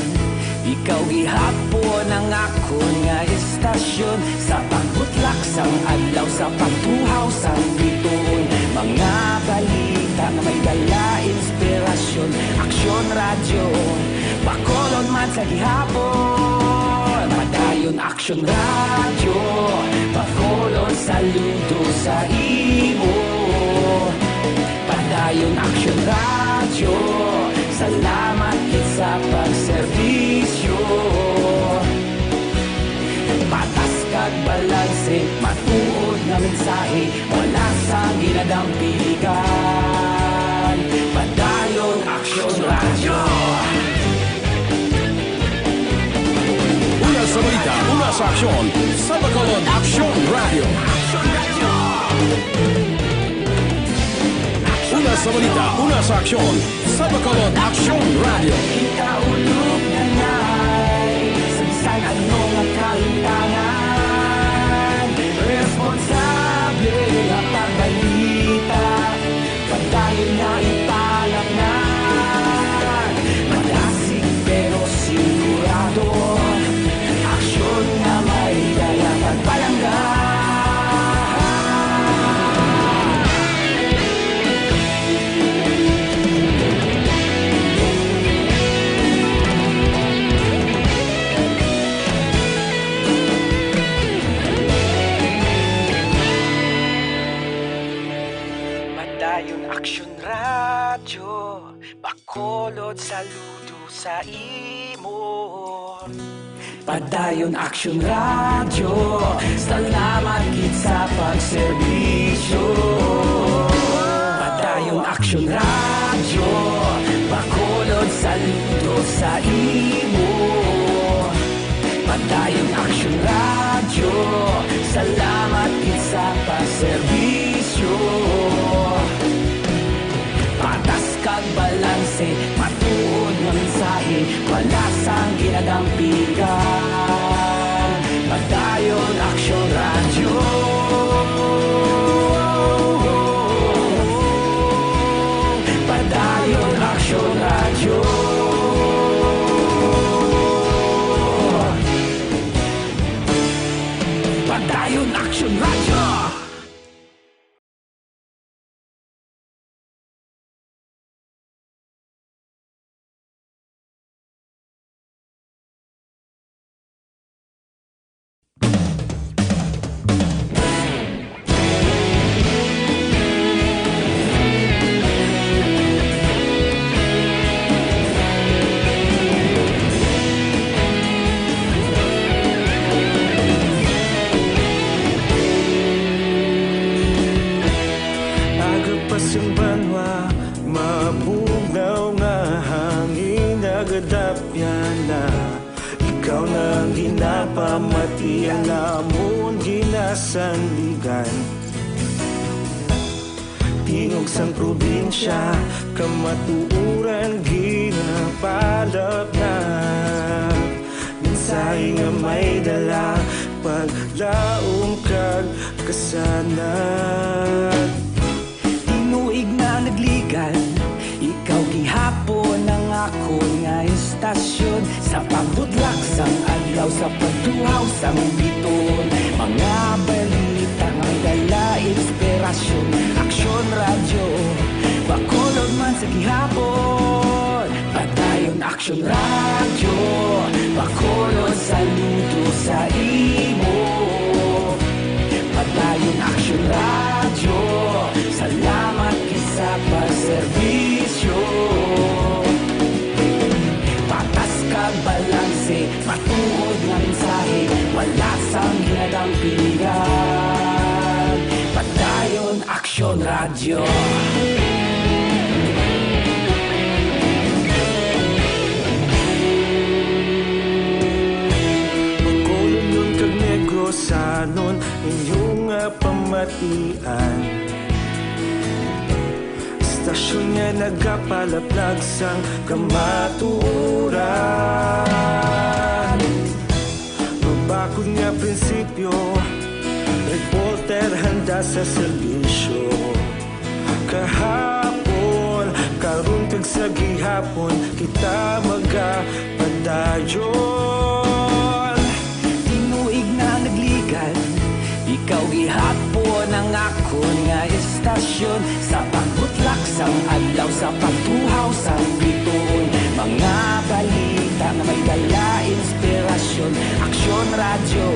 ikaw gihapon ang akon nga estasyon. Sa pagbutlak sang adlaw, sa pagtuhaw sang bituon, mga balita nga may dala inspirasyon. Aksyon Radyo, Bacolod man sa gihapon. Padayon Aksyon Radyo, Bacolod, saludo sa imo. Padayon Aksyon Radyo, salamat gid sa pagserbisyo. Patas kag balanse, matuod nga mensahe, wala sang ginadampigan. Padayon Aksyon Radyo. Una sa balita, una sa aksyon, sa Bacolod Aksyon Radyo. Una sa balita, una sa aksyon, sa Bacolod Aksyon Radyo. Kita ulog na nay, sa bisan ano nga kahitangan, responsable nga pagbalita, padayon na ipalapnan. Madasig pero sigurado, aksyon nga may dala pagpalangga. Padayon Aksyon Radyo, Bacolod, saludo sa imo. Padayon Aksyon Radyo, salamat gid sa pagserbisyo. Padayon Aksyon Radyo, Bacolod, saludo sa imo. Padayon Aksyon Radyo, salamat gid sa pagserbisyo. Patas kag balanse, matuod nga mensahe, wala sang ginadampigan. Padayon Aksyon Radyo. Padayon Aksyon Radyo. Padayon Aksyon Radyo. Agapas ang banwa, mabugnaw nga hangin nagadapyan na. Ikaw na ang ginapamati, ang amon ginasandigan. Tingog sang probinsya, kamatuoran ginapalapnag. Mensahe nga may dala, paglaom kag kasanag. Tinuig na nagligan, ikaw gihapon ang akon nga estasyon. Sa pagbutlak sang adlaw, sa pagtuhaw sang bituon, mga balita nga may dala inspirasyon. Aksyon Radyo. Bacolod man sa gihapon, Padayon Aksyon Radyo. Bacolod, saludo sa imo. Padayon Aksyon Radyo, salamat gid sa pagserbisyo. Patas kag balanse, matuod nga mensahe, wala sang ginadampigan. Padayon Aksyon Radyo. Bacolodnon kag Negrosanon, inyo nga pamatian. Istasyon nga nagapalaplag sang kamatuoran. Mabakod nga prinsipyo, reporter handa sa serbisyo. Kahapon, karon kag sa gihapon, kita magapadayon. Tinuig na nagligan, ikaw gihapon ang akon nga istasyon. Sa pagbutlak sang adlaw, sa pagtuhaw sang bituon, mga balita nga may dala inspirasyon. Aksyon Radyo,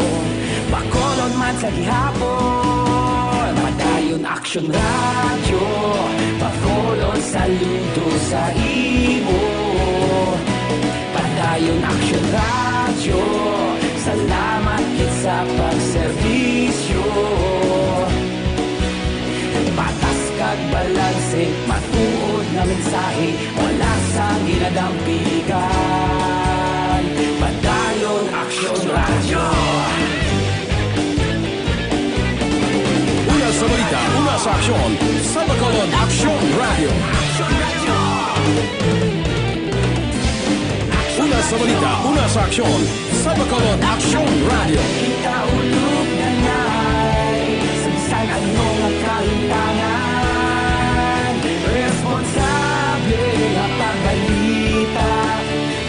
Bacolod man sa gihapon. Padayon Aksyon Radyo, Bacolod, saludo sa imo. Padayon Aksyon Radyo, salamat gid sa pagserbisyo. Patas kag balanse, matuod nga mensahe, wala sang ginadampigan. Padayon Aksyon Radyo. Una sa balita, una sa aksyon, sa Bacolod Aksyon Radyo. Una sa balita, una sa aksyon, sa Bacolod Aksyon Radyo. Kita ulog na nay, sa bisan ano nga kalimtangan, responsable nga pagbalita,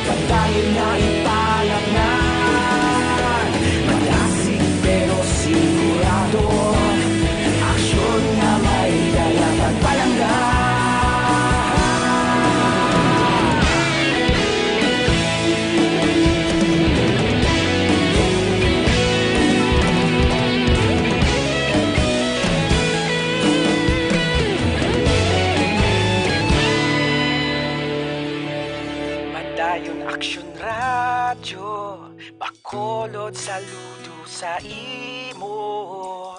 padayon nga ipalatnan. Madasig pero sigurado, aksyon nga may dala pagpalangga. Padayon Aksyon Radyo, Bacolod, saludo sa imo.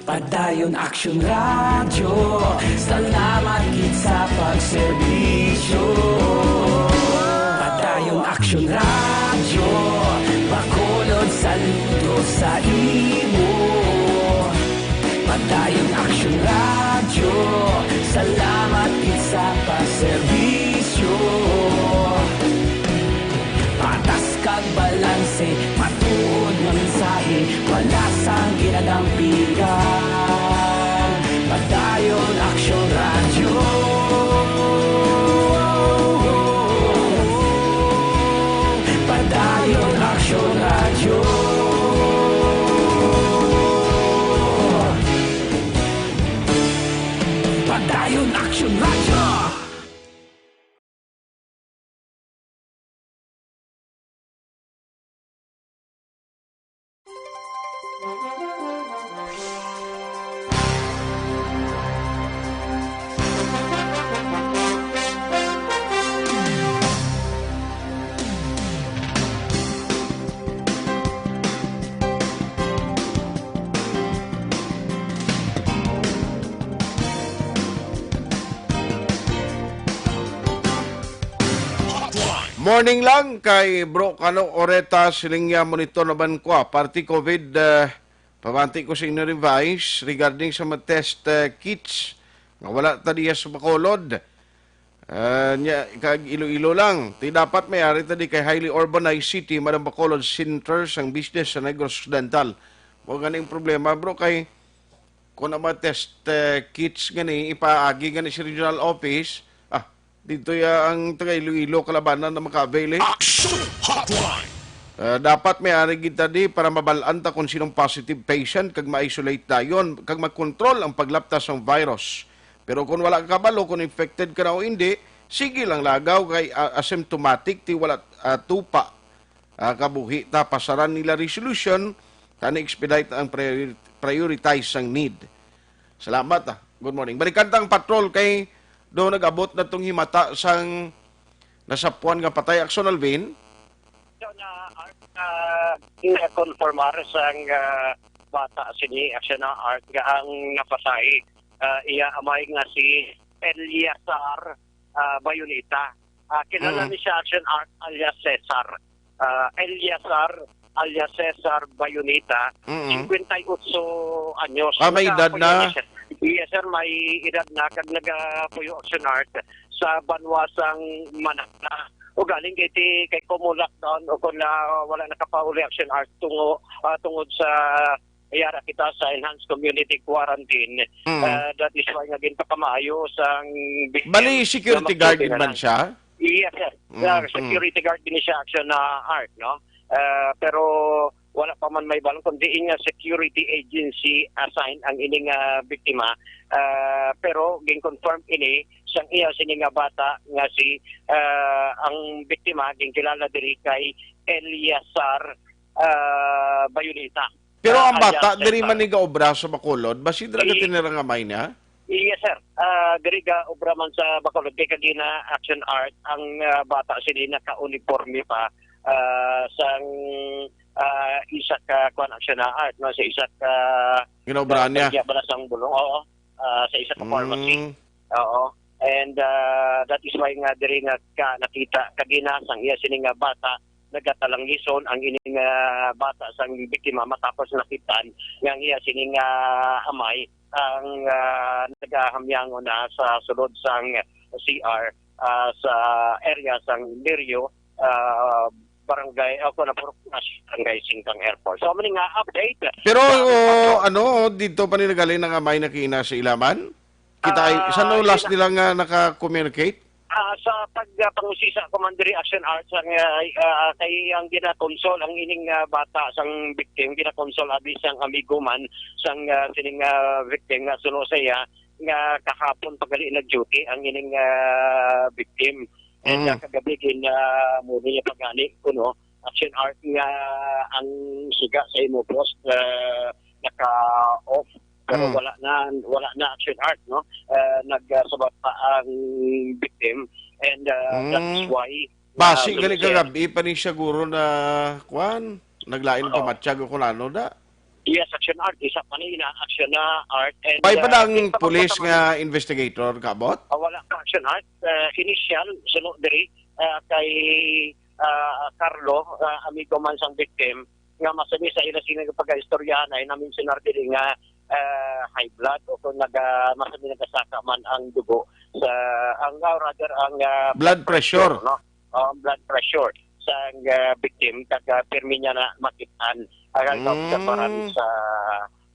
Padayon Aksyon Radyo, salamat gid sa pagserbisyo. Padayon Aksyon Radyo, Bacolod, saludo sa imo. Padayon Aksyon Radyo, salamat gid sa pagserbisyo. Patas kag balanse, matuod nga mensahe, wala sang ginadampigan. Padayon Aksyon Radyo. Padayon Aksyon Radyo. Padayon Aksyon Radyo. Morning lang kay Bro Kano Oreta, siling niya monitor naman ko, ah, party COVID, ah, pabanti ko sa inyo revise regarding sa mga test, ah, kits nga wala ta diya sa Bacolod. Ah, nya, kag Iloilo lang. Ti dapat may ari ta di kay highly urbanized city, Madam Bacolod, center sang business sa Negros Occidental. Mo ganing problema, bro, kay kung ang mga test, eh, kits gani, ipaagi gani sa regional office, ah, dito ya ang taga Iloilo, kalabanan na maka-avail, eh. Action Hotline. Ah, dapat may ari gid ta di para mabalaan ta kung sinong positive patient kag ma-isolate dayon kag mag-control ang paglaptas sang virus. Pero kung wala ka kabalo kung infected ka na o hindi, sige lang lagaw kay, ah, asymptomatic, ti wala, ah, tupa, ah, kabuhi ta, pasaran nila resolution, tani expedite ang priori-, prioritize sang need. Salamat, ah. Good morning. Balikan ta ang patrol kay do nag-abot na tong himata sang nasapuan nga patay, Action Alvin. So, na, ah, na-confirmar sang, ah, bata sini, Action na Art, nga ang napatay, ah, iya amay nga si Eliasar, ah, Bayoneta. Ah, kilala Mm. ni siya, Action Art, alias Cesar. Ah, Eliasar, alias Cesar Bayoneta, Mm. singkwenta y otso anyos. Ah, may edad Nagapuyo na? na siya. Yes, sir, may edad na kag nagapuyo, Action Art, sa banwa sang Manakna. O galing kay ti, kay kumo lockdown o kung na wala nakapauli, Action Art, tungo, ah, tungod sa yara kita sa enhanced community quarantine. Mm. Ah, that is why nga ginpakamaayo sang biktima Bali, security nga guard din man magtutinanan. siya? Yes, sir. Mm, Sa mm. security guard din siya, Action na Art, no? Ah, pero wala pa man may balon kung diin nga security agency assigned ang ining, ah, biktima. Ah, pero gin-confirm ini sang iya sini nga bata nga si, ah, ang biktima ginkilala diri kay Eliasar, ah, Bayoneta. Pero Ah, ang bata, alias diri Cesar. man ni gaobra sa Bacolod, basi dira ka I- tinira nga may niya? Yes, sir. Ah, diri ga obra man sa Bacolod, kay kagina, Action Art, ang, ah, bata sini naka-uniforme pa, ah, sang, ah, isa ka, kuwan, Action Art, no, sa isa ka Ginaobra niya? Sa, sa, bala sang bulong, oo. Ah, sa isa ka pharmacy. Mm. Oo. And, ah, that is why nga diri nga ka, nakita kagina sang iya sini nga bata, nagatalanggison ang ining, ah, bata sang biktima matapos nakit-an nga ang iya sini nga amay ang, ah, nagahamyangon na sa sulod sang C R, ah, sa area sang Lirio, ah, barangay, o kung Purok Nash, barangay Singkang Airport. So, amo ni nga update. Pero, Sa o, ano, dito pa ni nagaling ang amay na kina sa ilaman? Kita ay, Ah, sa no last yun na. nila nga naka-communicate? Ah, sa pag, ah, pangusisa ko man diri, Action Arts, ang, ah, ah, kay ang ginakonsol, ang ining, ah, bata sang victim, ginakonsol abi sang amigo man sang, ah, sining, ah, victim nga suno sa iya, nga kahapon pa gali nag-duty ang ining, ah, victim. And, Mm. ah, kagabi gin, ah, muna niya pagani kuno, Action Art, nga ang siga sa imo post, ah, naka-off. Pero Mm. wala na, wala na, Action Art, no? Ah, nagsabat pa ang victim. And, ah, that is Mm. why, Basi ah, gali siya kagabi pa ni siguro na, kwan, naglain Oo. pamatyag o kung ano na. Yes, Action Art. Isa pa ni na Action na Art. And, May pa ah, na ang di pa pulis magpasama nga investigator kabot? Ah, wala pa, Action Art. Ah, initial, suno diri, ah, kay, ah, Carlo, ah, amigo man sang victim, nga masami sa ila sila nga pagkaistoryahan ay na-mensionar diri nga, ah, high blood o kung naga-, masami nagasaka man ang dugo sa, ang, ah, rather ang, ah, Blood pressure. no? Um, blood pressure sa, ah, victim, kag, ah, pirmi niya na makit-an ang Mm. kaobserbaran sa,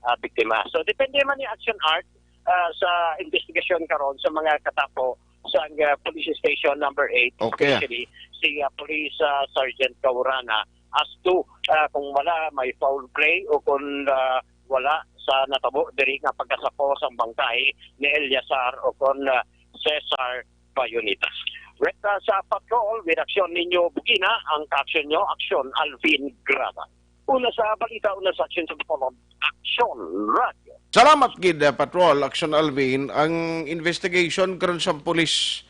ah, biktima. So, depende man ni Action Art, ah, sa investigasyon karon sa mga katapo sa, ah, Police Station Number Eight, Okay. especially si, ah, Police, ah, Sergeant Kaurana, as to, ah, kung wala may foul play o kung, ah, wala sa natabo diri nga pagkasapo sang bangkay ni Eliasar o kung, ah, Cesar Bayoneta. Reta sa patrol, with aksyon ninyo, bugina ang kaaksyon nyo, aksyon Alvin Graba. Una sa balita, una sa aksyon sa Bacolod, Aksyon Radio. Salamat gid, eh, Patrol, Aksyon Alvin. Ang investigation karon sa pulis,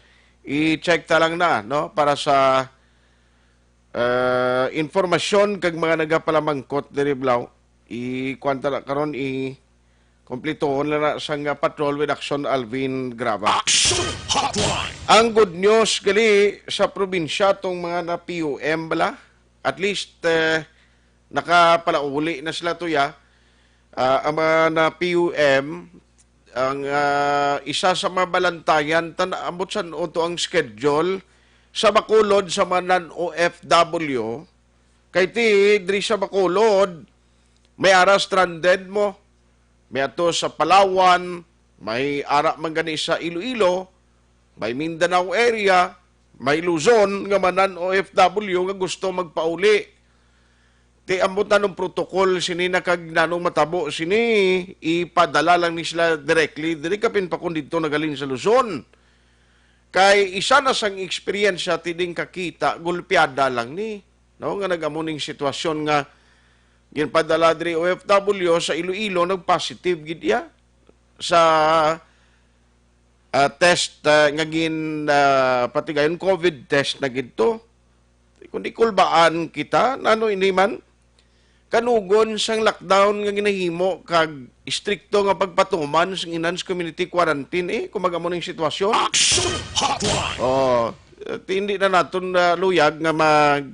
i-check ta lang na, no? Para sa, eh, informasyon kag mga nagapalamangkot diri, Blau. I-kuwan ta na karon, i-kumplituhon na na sang, ah, Patrol with Aksyon Alvin Graba. Action Hotline. Ang good news gali sa probinsya tong mga na-P U M bala, at least, eh, nakapalauli na sila tuya. Ah, ang mga na-P U M, ang, ah, isa sa mga balantayan, tan-, ambot san-o to ang schedule sa Bacolod sa mga non-O F W, kay ti diri sa Bacolod, may ara stranded mo, may ato sa Palawan, may ara man gani sa Iloilo, may Mindanao area, may Luzon nga mga non-O F W nga gusto magpauli. Ti ambot anong protocol sini na kag nanong matabo sini, ipadala lang ni sila directly diri, kapin pa kung didto nagalin sa Luzon. Kay isa na sang eksperyensya ti ding kakita, golpeada lang ni, no, nga nag-amo ning sitwasyon nga ginpadala diri O F W sa Iloilo, nag-positive gid iya sa, ah, test, ah, nga gin, ah, patigayon, covid test na gid to. Kung di kulbaan kita, nano ini man? Kanugon sang lockdown nga ginahimo kag istrikto nga pagpatuman sang enhanced community quarantine, eh, kung mag-amo ning sitwasyon. Action Hotline! Oh, eh, hindi na naton, ah, luyag nga mag,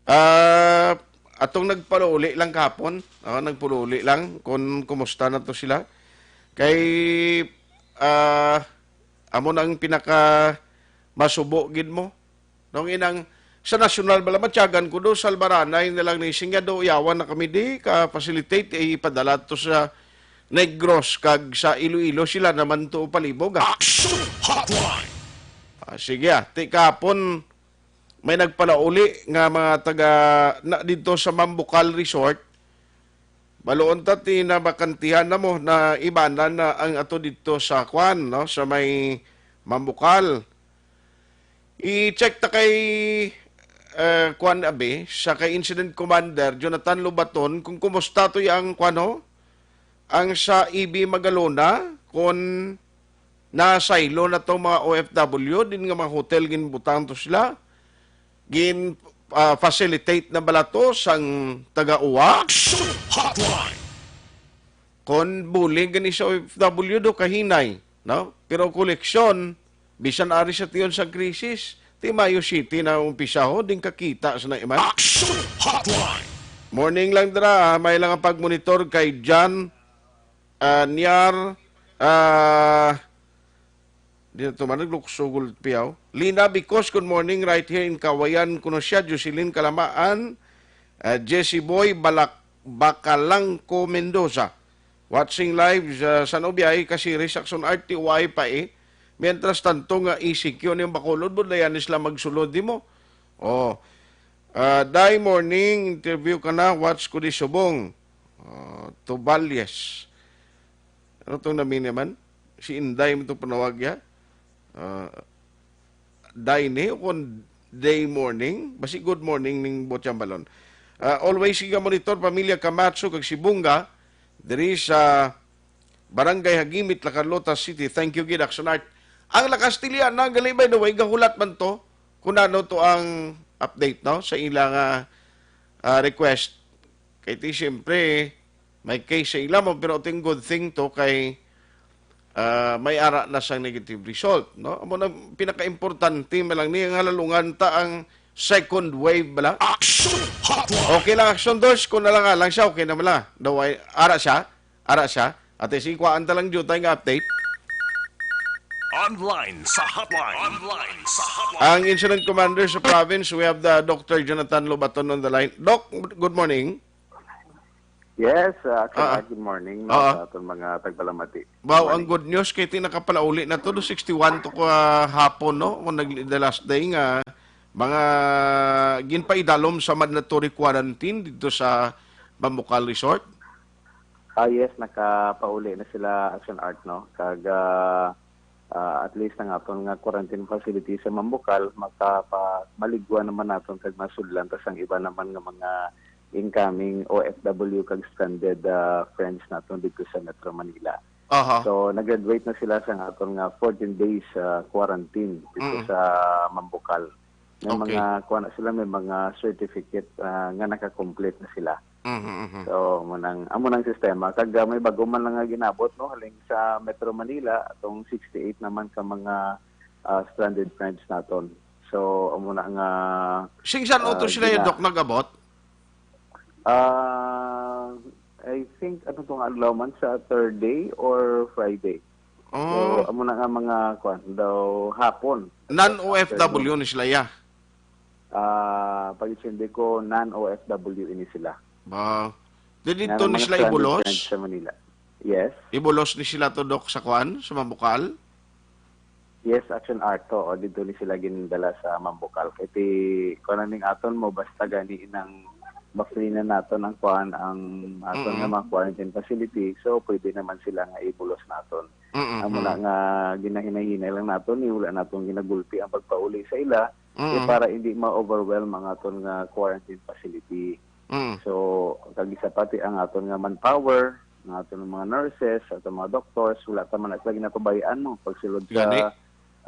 ah, atong nagpalauli lang kahapon, ah, nagpalauli lang kung kumusta na to sila. Kay, ah, amo na ang pinaka masubo gid mo. Nung inang sa nasyonal bala, matyagan ko do, Salbaranay na lang ni, singya do, yawan na kami di ka-facilitate, eh, ipadala to sa Negros kag sa Iloilo, sila naman to palibog, ah. Action Hotline! Ah, sige, ah. Ti kahapon, may nagpalauli nga mga taga, na, didto sa Mambucal Resort. Baloon ta ti nabakantihan na mo na ibanan na ang ato didto sa kwan, no? Sa may Mambucal. I-check ta kay, eh, kwan abi, sa kay Incident Commander Jonathan Lobaton kung kumusta to yang kwan, ho? Ang sa E B Magalona, kung nasaylo na to mga O F W, din nga mga hotel ginbutang to sila, gin, ah, facilitate na bala to sang taga-uwa? Action Hotline! Kon bulig gani sa O F W do kahinay, no? Pero koleksyon, bisan ari sa tion sang krisis, ti Mayo City na umpisaho, din kakita sa naiman. Action Hotline! Morning lang dira, ah, may lang ang pagmonitor kay John, ah, Niar, ah, di na to man, naglukso gulpiyaw. Lina Bicos, good morning, right here in Kawayan, kuno siya, Jocelyn Kalamaan, ah, Jesse Boy, Balak, Bacalangco Mendoza. Watching live sa San Ubiay, Caceres, Action Art, T Y pa eh. Mientras tanto nga E C Q ni ang Bacolod, budlayan ni sila magsulod di mo. Oh. Ah, Day morning, interview ka na, watch ko di subong. Ah, Tuballes. Ano tong nami naman? Si Inday mo itong panawag ya? Ah, Day ni o kon day morning? Basi good morning ning Bochang Balon. Ah, always siga monitor, pamilya Camacho kag Sibunga, diri sa Barangay Hagimit, La Carlota City. Thank you gid, Action Art. Ang La Castellana, gali, by the way, gahulat man to kung ano to ang update, no, sa ilang, ah, ah, request. Kay ti, siyempre, may case sa ila mo, pero ting good thing to kay, ah, may ara na sang negative result, no? Amo na pinakaimportante, malang ni nga lalungan ta ang second wave bala. Action Hotline! Okay lang, Action Dos, kung nalang-alang siya, okay naman lang. Daw ay, ara siya, ara siya. Ate, si kuhaan ta lang jutay nga update. Online sa hotline. Online sa hotline. Ang incident commander sa province, we have the Doctor Jonathan Lobaton on the line. Doc, good morning. Yes, uh, Ah, ah. Good morning, no, Ah, ah. Sa aton mga tagpalamati. Wow, ang Morning. Good news kay ti nakapalauli na to, do sixty-one to kahapon, no? Kung nag-, the last day nga mga ginpaidalom sa mandatory quarantine dito sa Bambucal Resort. Ah, yes, nakapauli na sila, Action Art, no? Kag, ah, ah, at least ang aton nga quarantine facility sa Mambucal makapa-, maligwa naman naton kag masudlan ta sang iba naman nga mga incoming O F W kag stranded, ah, friends naton dito sa Metro Manila. Aha. So, nag-graduate na sila sa aton nga fourteen days, ah, quarantine dito Mm. sa Mambucal. May Okay. mga, kuha na sila, may mga certificate, ah, nga naka-complete na sila. Mhm, mhm. So, amo nang, amo nang sistema. Kag, ah, may bago man lang nga ginabot, no, halin sa Metro Manila, atong sixty-eight naman ka mga, ah, stranded friends naton. So, amo na nga, Sing san ah, uto sila yung gina- Doc, nag-abot? Ah, I think, ano to nga adlaw man, sa Thursday or Friday. So, Oh. Amo na nga mga, kwan, daw hapon. Non-O F W Afternoon. Ni sila, ya? Ah, pag-intindi ko, non-O F W ini sila. Ba, di Nga dito ni mga sila stranded ibulos? Friends sa Manila. Yes. Ibulos ni sila to, Doc, sa kwan, sa Mambukal? Yes, Action Art, oo, dito ni sila gindala sa Mambucal. Kay ti, kuwan ning aton mo, basta gani inang baklinan naton ang kuwan, ang aton nga Mm-mm. mga quarantine facility, so pwede naman sila nga ibulos naton. Mm-mm. Amo na nga ginahinay-hinay lang naton, ni wala naton ginagulpi ang pagpauli sa ila, eh, Mm-mm. para hindi ma-overwhelm ang aton nga quarantine facility. Mm. So, kag isa pati ang aton nga manpower, ang aton mga nurses, aton mga doctors, wala ta man na sila ginapabayaan mo pagsulod sa, Gani?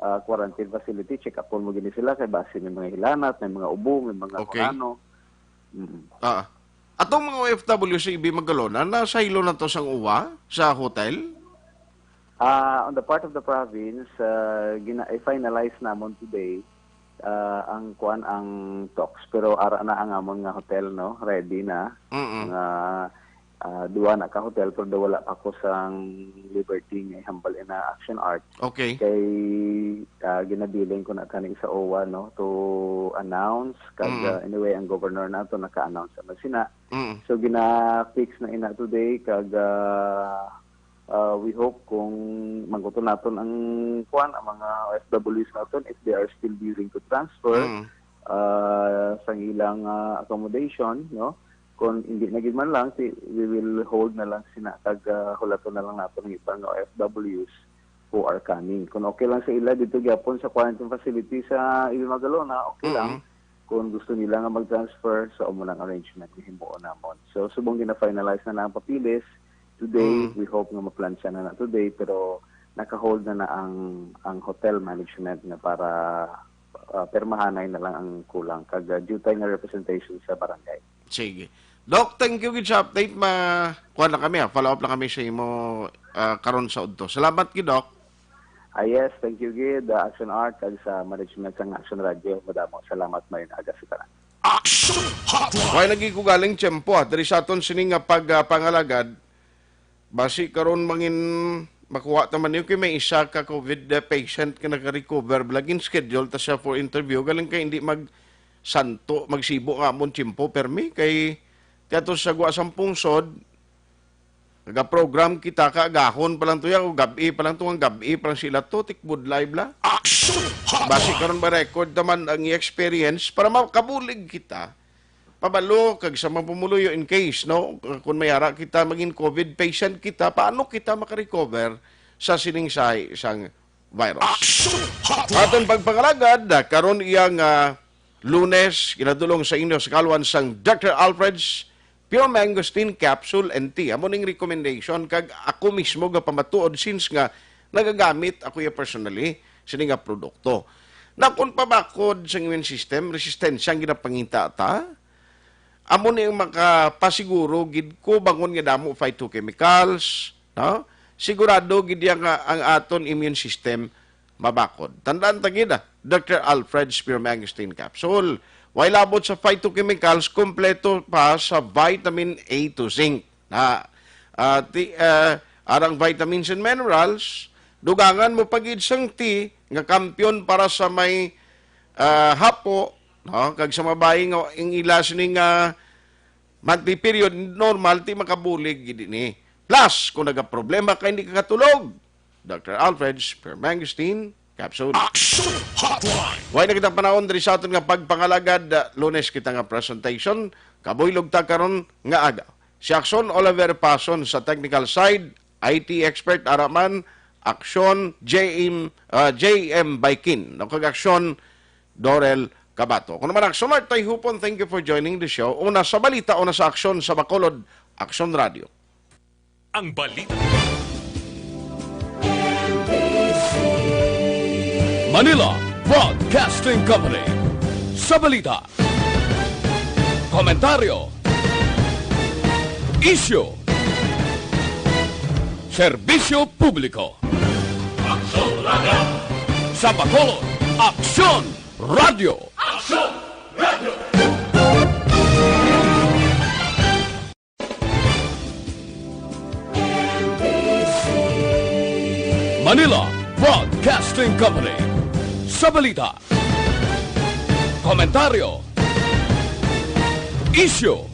ah, quarantine facility, check-upon mo gini sila kay basi may mga hilanat, may mga ubo, may mga Okay. kung ano. Mm. Ah. Atong mga O F W sa Ibi Magalona, nasaylo na to sang uwa sa hotel? Ah, on the part of the province, ah, gina-, i-finalize namon today, ah, ang kuan, ang talks. Pero ara na ang amon nga hotel, no? Ready na. Mm-mm. Nga, ah, duwa na ka hotel, pero wala pa ko sang liberty nga ihambal ina Action Art. Okay. Kay, ah, ginabilin ko na kani sa owa, no, to announce. Kag, Mm. ah, anyway, ang governor nato naka-announce na sina. Mm. So, gina-fix na ina today. Kag, ah, ah, we hope kung mangguton naton ang, kuan, ang mga O F Ws naton, if they are still willing to transfer, Mm. ah, sang ilang, ah, accommodation, no? Kung hindi na gid man lang, si, we will hold na lang sina kag, ah, hulaton na lang naton ang iba nga O F Ws who are coming. Kung okay lang sa ila dito gyapon sa quarantine facility sa Ibi Magalona, okay lang. Mm-mm. Kung gusto nila nga mag-transfer, so amo lang arrangement nga himuon namon. So, subong gina-finalize na na ang papeles, today, Mm. we hope nga maplansya na na today, pero naka-hold na na ang, ang hotel management nga para, ah, permahanay na lang ang kulang. Kag, ah, due time nga representation sa barangay. Sige. Doc, thank you gid sa update. Ma-, kuha lang kami, ah. Follow up lang kami sa imo, ah, karon sa udto. Salamat gid, Doc. Ah, yes, thank you gid, ah, Action Art, kag sa management sang Action Radio. Madamo salamat, may aga sa tanan. Action Hotline. Way lagi ko galing tiyempo, ah, diri sa aton sini nga pag, ah, pangalagad. Basi karon mangin makuha ta man niyo kay may isa ka covid, ah, patient nga naka-recover. Laging schedule ta siya for interview. Galing kay hindi mag-santo, magsibo nga amon tiyempo, permi. Kay tiyato sa gwa sang pungsod, nagaprogram kita, kaagahon pa lang to ya, o gab-i pa lang to, ang gab-i pa lang sila to, tikbudlay bala. Action Hotline. Basi karon ba record naman ang experience para makabulig kita. Pabalo, kag sa mga pumuluyo in case, no? Kung may ara kita maging covid patient kita, paano kita makarecover sa sining sahi sang virus? Action Hotline. Aton pagpangalagad, ah, karon iyang, ah, Lunes, ginadulong sa inyo sa kalwan sang Doctor Alfred's Pure Mangosteen Capsule and Tea. Amo ning recommendation, kag ako mismo gapamatuod since nga nagagamit ako ya personally sini nga produkto. Na kung pabakod sa immune system, resistensya ang ginapangita ta, amo ni ang makapasiguro gid ko bangon nga damo phytochemicals, no? Sigurado gid ya nga ang aton immune system mabakod. Tandaan ta gid, ah, Doctor Alfred Spear Mangosteen Capsule. Way labot sa phytochemicals, kompleto pa sa vitamin A to zinc. Na, ah, ti-, ah, arang vitamins and minerals, dugangan mo pa gid sang tea nga kampiyon para sa may, ah, hapo, no? Kag sa mga bayi nga ang ila sini nga monthly period, normal, ti makabulig gid ini. Plus, kung nagaproblema ka, hindi ka katulog, Doctor Alfred's Permangosteen Capsule. Action Hotline. Way na kita panahon diri sa aton nga pagpangalagad, ah, Lunes kita nga presentation. Kabuylog ta karon nga aga. Si Axon Oliver Pason sa technical side, I T expert, ara man, Aksyon, J M, ah, J M Baikin, no, kag Aksyon, Dorel Cabato. Ako naman, Aksyon Art Tayhupon, thank you for joining the show. Una sa balita, una sa aksyon sa Bacolod, Aksyon Radio. Ang balita. Manila Broadcasting Company. Sa balita, komentaryo, isyu, serbisyo publiko. Aksyon Radio. Sa Bacolod, Aksyon Radio. Aksyon Radio. Manila Broadcasting Company. Sa balita, komentaryo, isyu,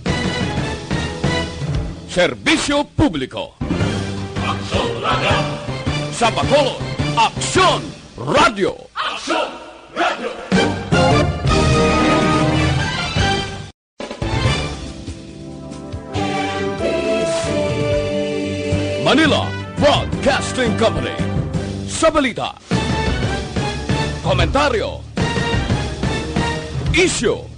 serbisyo publiko. Aksyon Radio. Sa Bacolod, Aksyon Radyo. Manila Broadcasting Company. Sa balita, komentaryo, isyu,